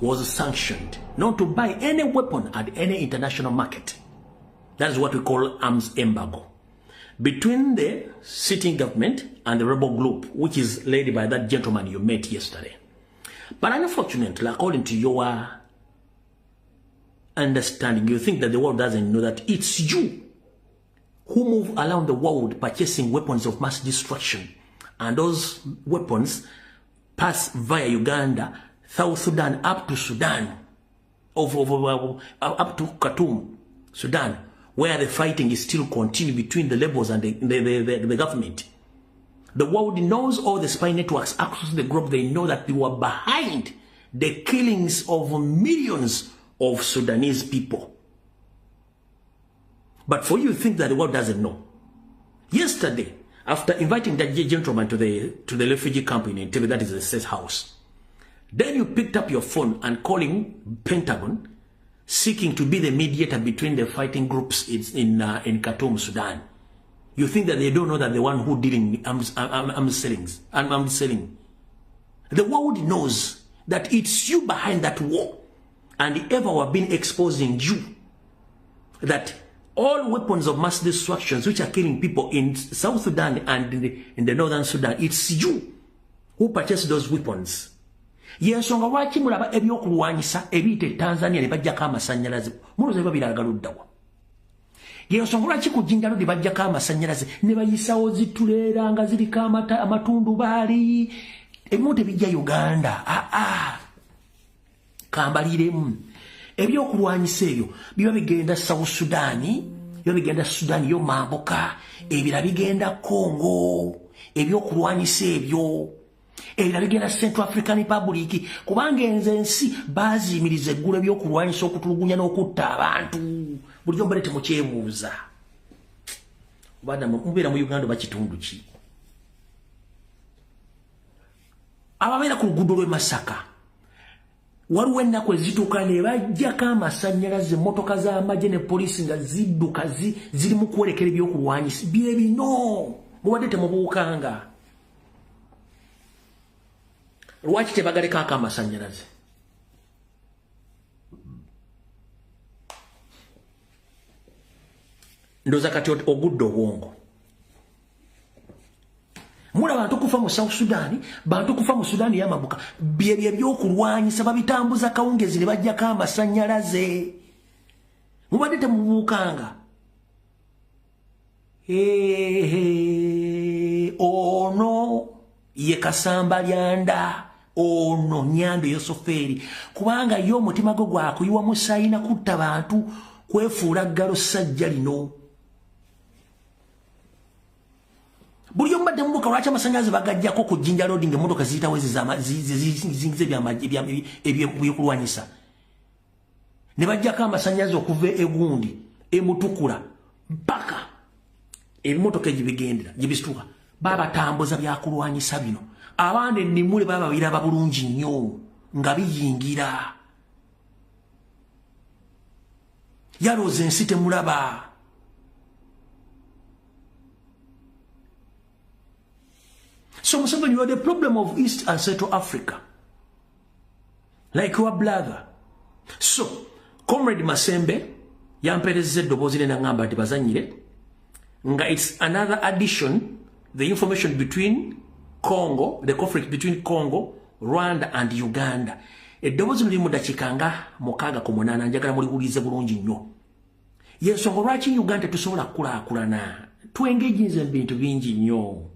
was sanctioned not to buy any weapon at any international market. That is what we call arms embargo. Between the sitting government and the rebel group, which is led by that gentleman you met yesterday. But unfortunately, according to your understanding, you think that the world doesn't know that it's you who move around the world purchasing weapons of mass destruction. And those weapons pass via Uganda, South Sudan, up to Sudan, up to Khartoum, Sudan, where the fighting is still continuing between the rebels and the government. The world knows all the spy networks across the globe. They know that they were behind the killings of millions of Sudanese people. But for you to think that the world doesn't know. Yesterday, after inviting that gentleman to the refugee camp in Entebbe, that is the state house, then you picked up your phone and calling Pentagon, seeking to be the mediator between the fighting groups in Khartoum, Sudan. You think that they don't know that the one who dealing arms selling. The world knows that it's you behind that war, and ever have been exposing you that all weapons of mass destructions which are killing people in South Sudan and in the Northern Sudan, it's you who purchased those weapons. Yensonga lwaki mulaba ebyokulwanyisa ebiyita e Tanzania ne bajjako amasannyalaze, mulowooza biba biraga luddawa? Yensonga lwaki ku Jinja Road bajjako amasannyalaze ne bayisawo zituleera nga ziriko amatundubaali, ebimu tebijja Uganda. Aa, kambaliremu ebyokulwanyisa ebyo biba bigenda South Sudan, biba bigenda Sudan yo mambuka, ebira bigenda Congo, ebyokulwanyisa ebyo ebira bigenda Central African Republic, kubanga enze ensi baaziyimiriza eggulu ebyokulwanyisa okutulugunya n'okutta abantu. Bulijjo mbadde temukyebuuza, oba mubeera mu Uganda oba kitundu ki? Ababeera ku luguudo lw'e Masaka, waliwo ennaku ezituuka ne bajjako amasannyalaze, emmotoka z'amagye ne poliisi nga zidduka ziri mu kwolekera ebyokulwanyisa bye bino. Mubadde temubuukanga. Lwaki tebagalekaako amasannyalaze? Ndowooza kati ogudde obwongo. Mula bantu kufa mu South Sudan, bantu kufa mu Sudan y'amambuka, byebyo ebyokulwanyisa babitambuza kawungezi ne bajjako amasannyalaze. Mubadde temubuukanga. Ono ye Kasamba Lyanda, ono Nyando Yosoferi, kubanga ye omutima gwe gwakuyiwa musaayi na kutta bantu, kwefuula ggalo ssajja lino. Buli omu badde mubuuka lwaki amasannyalaze bagajjako ku Jinja Road ng'emmotoka ziyitawo ezizingiza ebyokulwanyisa. Ne bajjako amasannyalaze okuva egundi emutukula mpaka ebimotoka egibigendera gye bisituka, babatambuza byakulwanyisa bino. Abaana ennimule baba babiraba bulungi nnyo nga biyingira. Yalowooza ensi temulaba. So Museveni, you are the problem of East and Central Africa, like your brother. So, Comrade Masembe, yamperezza eddoboozi lye n'aŋŋamba nti bazannyire, nga it's another addition, the information between Congo, the conflict between Congo, Rwanda and Uganda. Eddoboozi liri mu ddakiika nga 68, njagala muliwulirize bulungi nnyo. Yensonga lwaki Uganda tetusobola kukulaakulana, twengeginze mu bintu bingi nnyo.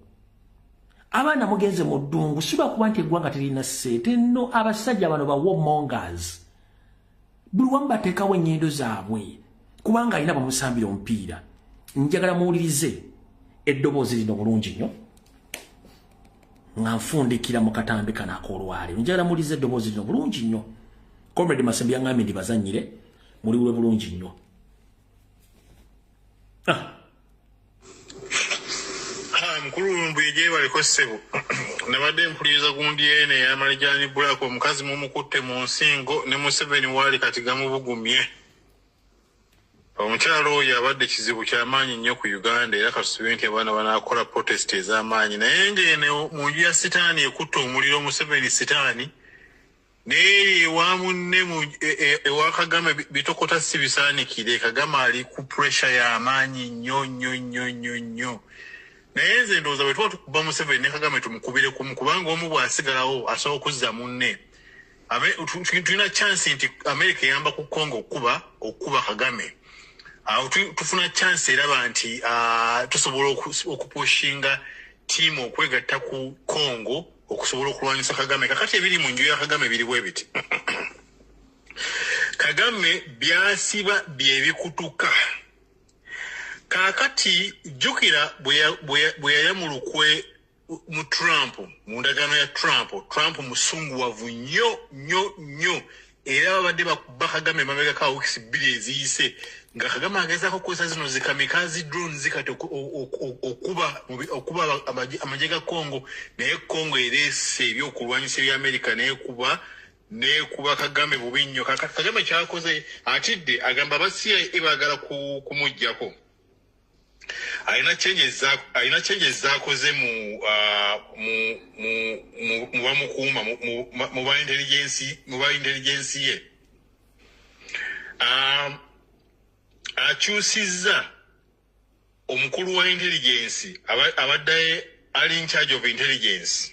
Abaana mugenze mu ddungu, si lwakuba nti eggwanga terina ssente, nno abasajja bano ba warmongers. Buli wamu bateekawo ennyindo zaabwe, kubanga alina bamusambira omupiira. Njagala muwulirize eddoboozi lino bulungi nnyo, nga nfundikira mu katambi kano ak'olwaleero. Njagala muwulirize eddoboozi lino bulungi nnyo. Comrade Masembe yaŋŋambye nti bazannyire, muliwule bulungi nnyo. Mukulu Mbwije baliko ssebo, nabadde mpuliriza gundi eno ey'Amalijani Black, omukazi mumukutte mu nsingo ne Museveni waali kati gamubugumye. Omukyalo oyo abadde kizibu kyamaanyi nnyo ku Uganda, era katusuubire nti abaana banaakola protest ez'amaanyi. Naye ng'eno mu nju ya sitaani ekutte omuliro, Museveni sitaani, naye ewa munne ewa Kagame bitokota si bisaanikire. Kagame ali ku pressure y'amaanyi nnyo nnyo nnyo nnyo nnyo. Naye nze ndowooza bwe tuba tukuba Museveni ne Kagame tumukubire kumu, kubanga omu bw'asigalawo asobola okuzza munne. Tulina chance nti America eyamba ku Congo okukuba Kagame. Awo tufuna chance eraba nti tusobola okupushinga ttiimu okwegatta ku Congo okusobola okulwanyisa Kagame. Kakati ebiri mu nju ya Kagame biri bwe biti. Kagame byasiba bye bikutuka. Kaakati jjukira bwe yaya mu lukwe mu Trump, mu ndagaano ya Trump. Trump musunguwavu nnyo nnyo nnyo, era babadde bakuba Kagame emabegako awo wiiki 2 eziyise, nga Kagame agezaako okukozesa zino zi kamikaze drones kati okuba amagye ga Congo, naye Congo ereese ebyokulwanyisa ebya America nekuba Kagame bubi nnyo. Kagame kyakoze atidde, agamba aba CIA baagala kumuggyako. Alina changes zakoze mu bamukuuma mu ba intelligence ye. Akyusizza omukulu wa intelligence abadde ali in charge of intelligence,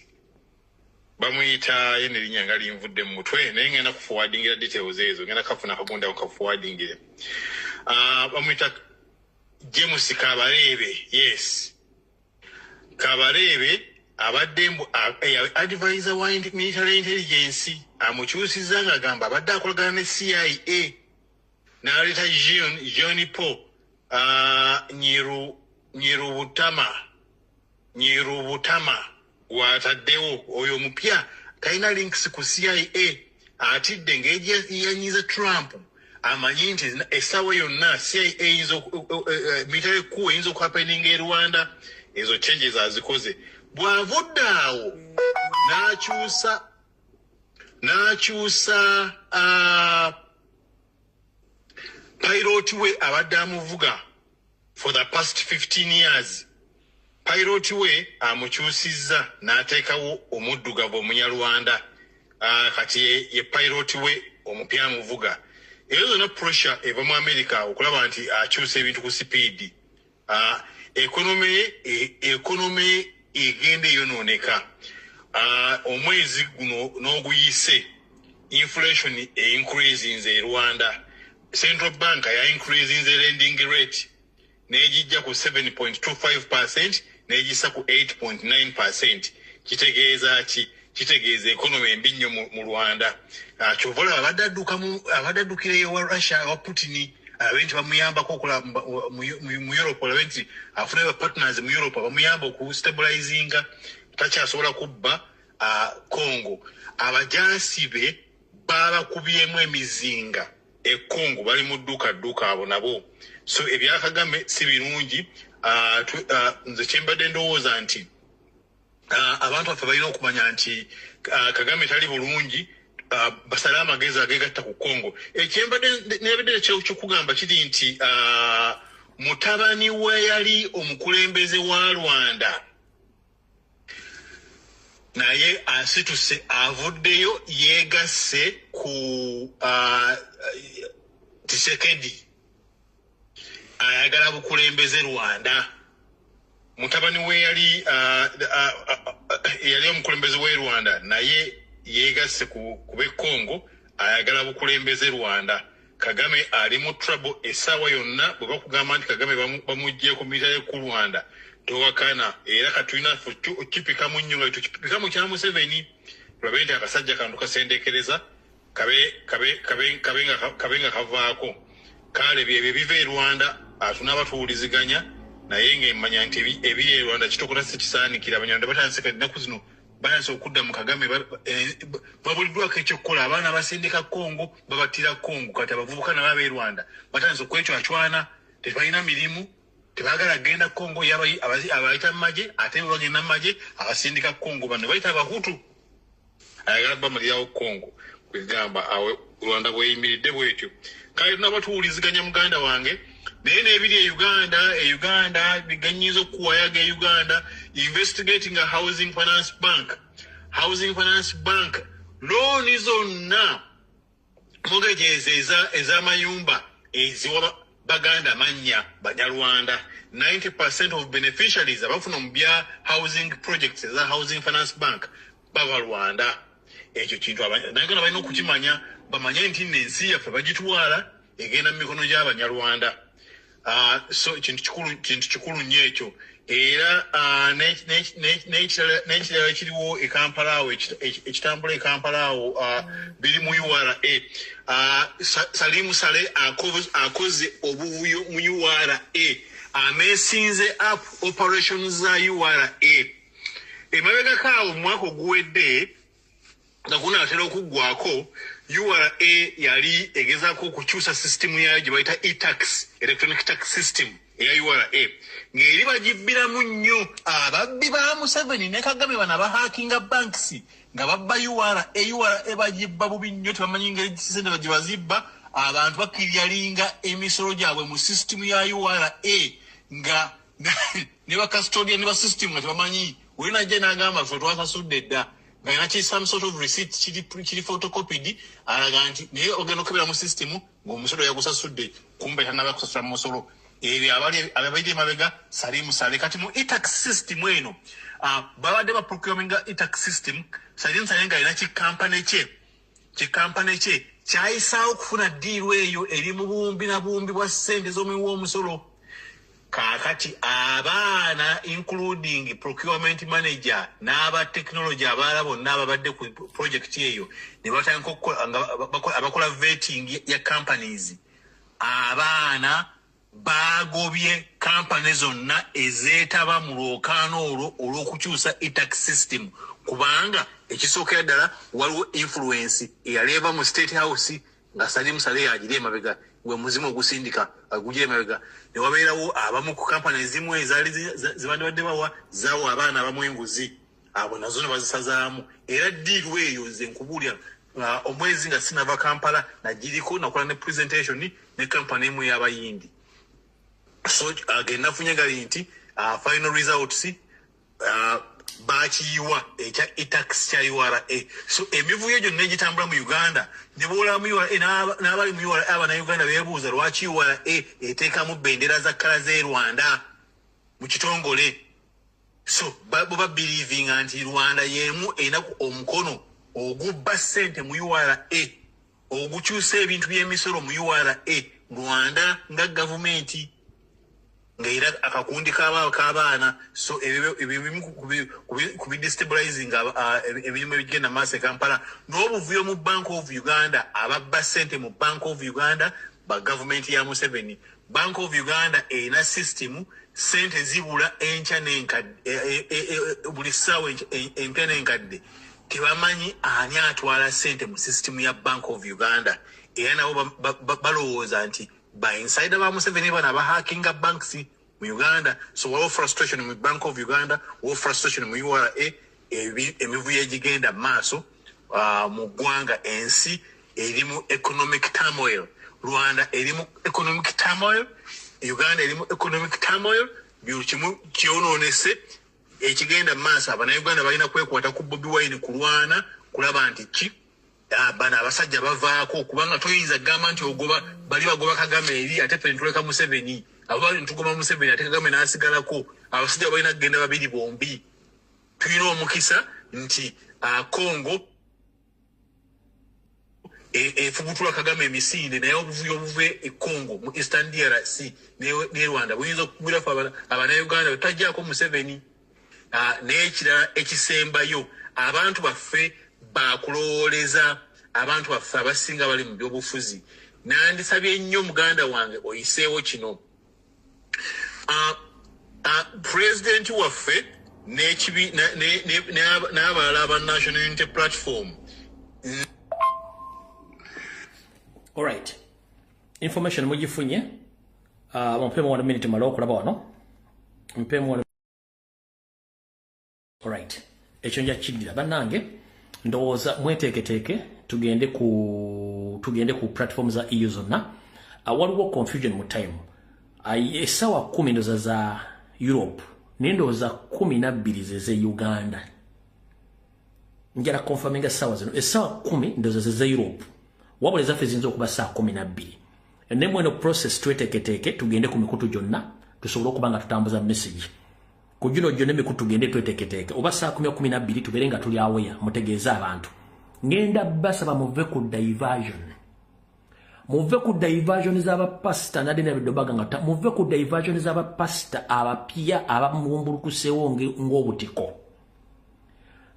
bamuyita ye nerinnya nga linvudde mu mutwe, naye ngenda kuforwardingira details ezo, ngenda kafuna akagundi ako kaforwardingire. Bamuyita James Kabarebe. Yes, Kabarebe abadde advisor wa military intelligence, amukyusizza ng'agamba abadde akolagana ne CIA, n'aleeta Jean Paul Nyirubutama gw'ataddewo. Oyo omupya talina links ku CIA, atidde ng'eyanyiza Trump, amanyi nti essaawa yonna CIA eyinza military coup eyinza okuhappeninga e Rwanda. Ezo changes azikoze. Bw'avudde awo n'akyusa pilot we abadde amuvuga for the past 15 years. Pilot we amukyusizza n'ateekawo omuddugavu omunyarwanda. Kati ye pilot we omupya amuvuga. Eyo zonna pressure eva mu America okulaba nti akyusa ebintu ku sipiidi. Economy egenda eyonooneka. Omwezi guno n'oguyise inflation eincreasinze e Rwanda. Central Bank ya increasinze lending rate n'egijja ku 7.25% n'egisa ku 8.9%. Kitegeeza ki? Kitegeeza economy embi nnyo mu Rwanda. Kyova olaba abadde addukira ewa Russia, wa Putin, alabe nti bamuyambako okola mu Europe, alabe nti afuna ba partners mu Europe bamuyamba okustabilizinga. Takyasobola kubba Congo. Abajaasi be babakubyemu emizinga e Congo, bali mu dduka dduka abo nabo. So ebya Kagame si birungi. Nze kyembadde ndowooza nti abantu baffe balina okumanya nti Kagame tali bulungi, basale amagezi agegatta ku Congo. Ekyembadde nebadde kyokugamba kiri nti mutabani we yali omukulembeze wa Rwanda naye asituse avuddeyo yeegasse ku Tshisekedi, ayagala bukulembeze Rwanda. Mutabani we yali omukulembeze we Rwanda naye yeegasse ku b'e Congo, ayagala bukulembeze Rwanda. Kagame ali mu trouble essaawa yonna. Bwe bakugamba nti Kagame bamuggyeeko military ku Rwanda, towakana. Era katulina okipikamu nnyo nga tukipikamu kya Museveni, tulabe nti akasajja kano tukasendekereza kabe nga kavaako. Kale byebyo ebiva e Rwanda, atunaaba tuwuliziganya, naye ng'emmanya nti ebiri e Rwanda kitokota si kisaanikira. Abanyarwanda batandise kati ennaku zino batandise okudda mu Kagame, babuliddwako ekyokukola. Abaana basindika Congo, babattira Congo. Kati abavubuka nabo ab'e Rwanda batandise okwecwacwana, tebalina mirimu, tebaagala kugenda Congo. Abayita mu magye, ate bwe bagenda mu magye abasindika Congo. Bano bayita Abahutu, ayagala bamalirawo Congo. Kwegamba awe Rwanda bweyimiridde bwetyo. Kale tunaba tuwuliziganya muganda wange, naye n'ebiri e Uganda, e Uganda biganyinza okuwayaga. E Uganda investigating a Housing Finance Bank. Housing Finance Bank looni zonna, mortgages ez'amayumba eziwa baganda mannya Banyarwanda. 90% of beneficiaries abafuna mu bya housing projects eza Housing Finance Bank bava Rwanda. Ekyo kintu Abanyarwanda balina okukimanya, bamanye nti nno ensi yaffe bagitwala egenda mu mikono gy'Abanyarwanda. So kintu kikulu nnyo ekyo. Era n'ekirala ekiriwo e Kampala awo, ekitambula e Kampala awo, biri mu URA. Salim Saleh akoze obuvuyo mu URA, amesinze up operations za URA. Emabegako awo mu mwaka oguwedde nga gunaatera okuggwako, URA yali egezaako okukyusa sisitimu yayo gye bayita e-tax, electronic tax system eya URA, ng'eri bagibbiramu nnyo ababbi ba Museveni ne Kagame. Bano abahackinga banks nga babba URA. URA bagibba bubi nnyo, tebamanyi ngeri sente gye bazibba. Abantu bakiryalinga emisolo gyabwe mu sisitimu ya URA nga ne bacustodian ne ba system nga tebamanyi. Oli najja n'agamba, "Ffe twasasudde dda," nga alina ki some sort of receipt kiri photocopied, alaga nti naye ogenda okukebera mu system ng'omusolo yagusasudde, kumbe tanaba kusasula musolo. Ebyo abali ababiri emabega Salimu Sale. Kati mu e-tax system eno, babadde baprocuringa e-tax system. Salim Sale nga alina kikampani kye kyayisaawo okufuna deal eyo eri mu buwumbi na buwumbi bwa ssente z'omuwi w'omusolo. Kaakati abaana, including procurement manager n'aba technology abalala bonna ababadde ku project eyo, ne batandika okukola nga abakola vetting ya companies. Abaana bagobye kampani zonna ezeetaba mu lwokaano olwo olw'okukyusa e-tax system, kubanga ekisookera ddala waliwo influence eyaleeva mu State House nga Salim Saleh agiri emabega, gwe muzimu ogusindika agugira emabega. Ne wabeerawo abamu ku kampani ezimu ezaali zibandibadde bawa zaawa abaana abamu enguzi, abo nazo ne bazisazaamu. Era deal eyo, nze nkubuulira, omwezi nga sinava Kampala nagiriko, nakola ne presentation ne kampani emu ey'abayindi. So ge nafunye gali nti final results bakiyiwa ekya e-tax kya URA. So emivuyo gyonna egitambula mu Uganda, ne bwolaba mu URA n'abali mu URA, abannayuganda beebuuza lwaki URA eteekamu bendera za colour z'e Rwanda mu kitongole. So bo babelievinga nti Rwanda y'emu erina omukono ogubba ssente mu URA, ogukyusa ebintu by'emisolo mu URA. Rwanda nga gavumenti ng'era akakundi k'abaana. So ebyo bimu ku bidestabilizing emirimu ebigenda maaso e Kampala n'obuvuyo mu Bank of Uganda. Ababba ssente mu Bank of Uganda ba gavumenti ya Museveni. Bank of Uganda erina system, ssente zibula enkya n'enkadde, buli ssaawa empya n'enkadde. Tebamanyi ani atwala ssente mu system ya Bank of Uganda. Era nabo balowooza nti ba insider ba Museveni bano abahackinga banks mu Uganda. So waliwo frustration mu Bank of Uganda, waliwo frustration mu URA, emivuyo egigenda mu maaso mu ggwanga. Ensi erimu economic turmoil. Rwanda erimu economic turmoil, Uganda erimu economic turmoil, buli kimu kyonoonese. Ekigenda mu maaso, abannayuganda balina kwekwata ku Bobi Wine, kulwana kulaba nti ki bano abasajja bavaako, kubanga toyinza kugamba nti ogoba bali, bagoba Kagame eri, ate ffe ntuleka Museveni. Abo bali ntugoba Museveni, ate Kagame n'asigalako. Abasajja balina kugenda babiri bombi. Tulina omukisa nti Congo efubutula Kagame emisinde, naye obuvuyo obuva e Congo mu eastern DRC ne Rwanda buyinza okugwira ffe abannayuganda betutajjako Museveni. N'ekirala ekisembayo, abantu baffe bakulowooleza, abantu baffe abasinga bali mu byobufuzi, nandisabye nnyo muganda wange oyiseewo kino. Pulezidenti waffe n'abalala aba National Unity Platform. Alright, information mugifunye. Mumpemu 1 minute male okulaba wano, mpemu one. Alright, ekyo nja kiddira. Bannange, ndowooza mweteeketeeke tugende ku platform za EU zonna. Waliwo confusion mu time. Essaawa 10 ndowooza za Europe, naye ndowooza 12 zeze Uganda. Njala confirminga essaawa zino. Essaawa 10 ndowooza zeze Europe, wabula ezaffe ziyinza okuba saa 12. Naye mweno process tweteeketeeke tugende ku mikutu gyonna tusobole okuba nga tutambuza message ku gino gyonna emikutu. Tugende tweteeketeeke oba saa 10, 12, tubeere nga tuli aweya. Mutegeeze abantu. Ngenda basaba muve ku diversion, muve ku diversion z'abapasita nadde nabidobaga nga muve ku diversion z'abapasita abapya abamubumbulukuseewo ng'obutiko.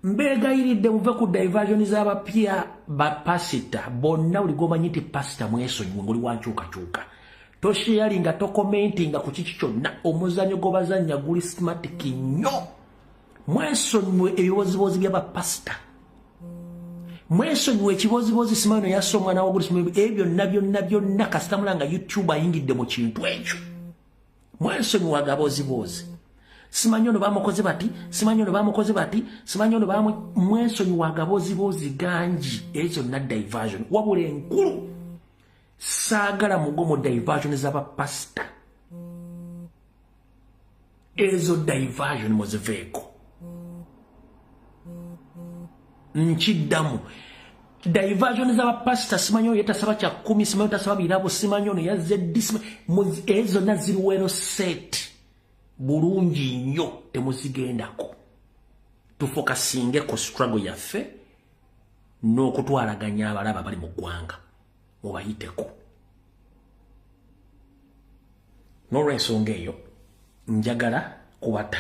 Mbeegayiridde muve ku diversion z'abapya bapasita bonna. Buli gwomanyi nti pasita, mwesonyiwe ng'oli wankyukakyuka. Tosharinga, tocommentinga ku kiki kyonna. Omuzannyo gw'obazannya guli systematic nnyo. Mwesonyiwe ebibozibozi by'abapasita. Mwesonyiwe ekibozibozi simanyi ono yasse omwana wa gundi, ebyo byonna byonna byonna. Kasita mulanga YouTube ayingidde mu kintu ekyo, mwesonyiwe agabozibozi. Simanyi ono bamukoze bati, simanyi ono bamukoze bati, simanyi ono bamu. Mwesonyiwe agabozibozi gangi, ezo zonna diversion. Wabula enkulu, saagala mugwe mu diversion z'abapasita. Ezo diversion muziveeko. Nkiddamu, diversion z'abapasita. Simanyi oyo yetasaba kya 10, simanyi otasaba birabo, simanyi ono yazze ddi, ezo zonna ziri well set bulungi nnyo, temuzigendako. Tufokasinge ku struggle yaffe n'okutwalaganya abalaba bali mu ggwanga, mubayiteko. N'olwensonga eyo njagala kubata.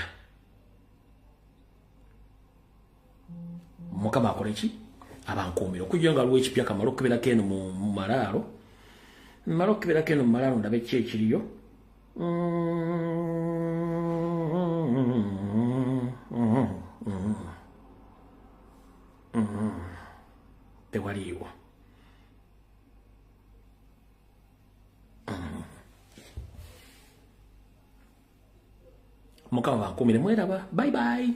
Mukama akole ki? Abankuumira. Okujja nga waliwo ekipya, kamala okukeberako eno mu malaalo, mmale okukeberako eno mu malaalo, ndabe ki ekiriyo. Tewaliiwo. Mukama bankuumire. Mweraba, bye bye,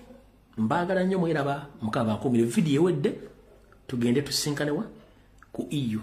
mbaagala nnyo. Mweraba, Mukama bankuumire. Vidiyo ewedde, tugende tusinkanewa ku EU.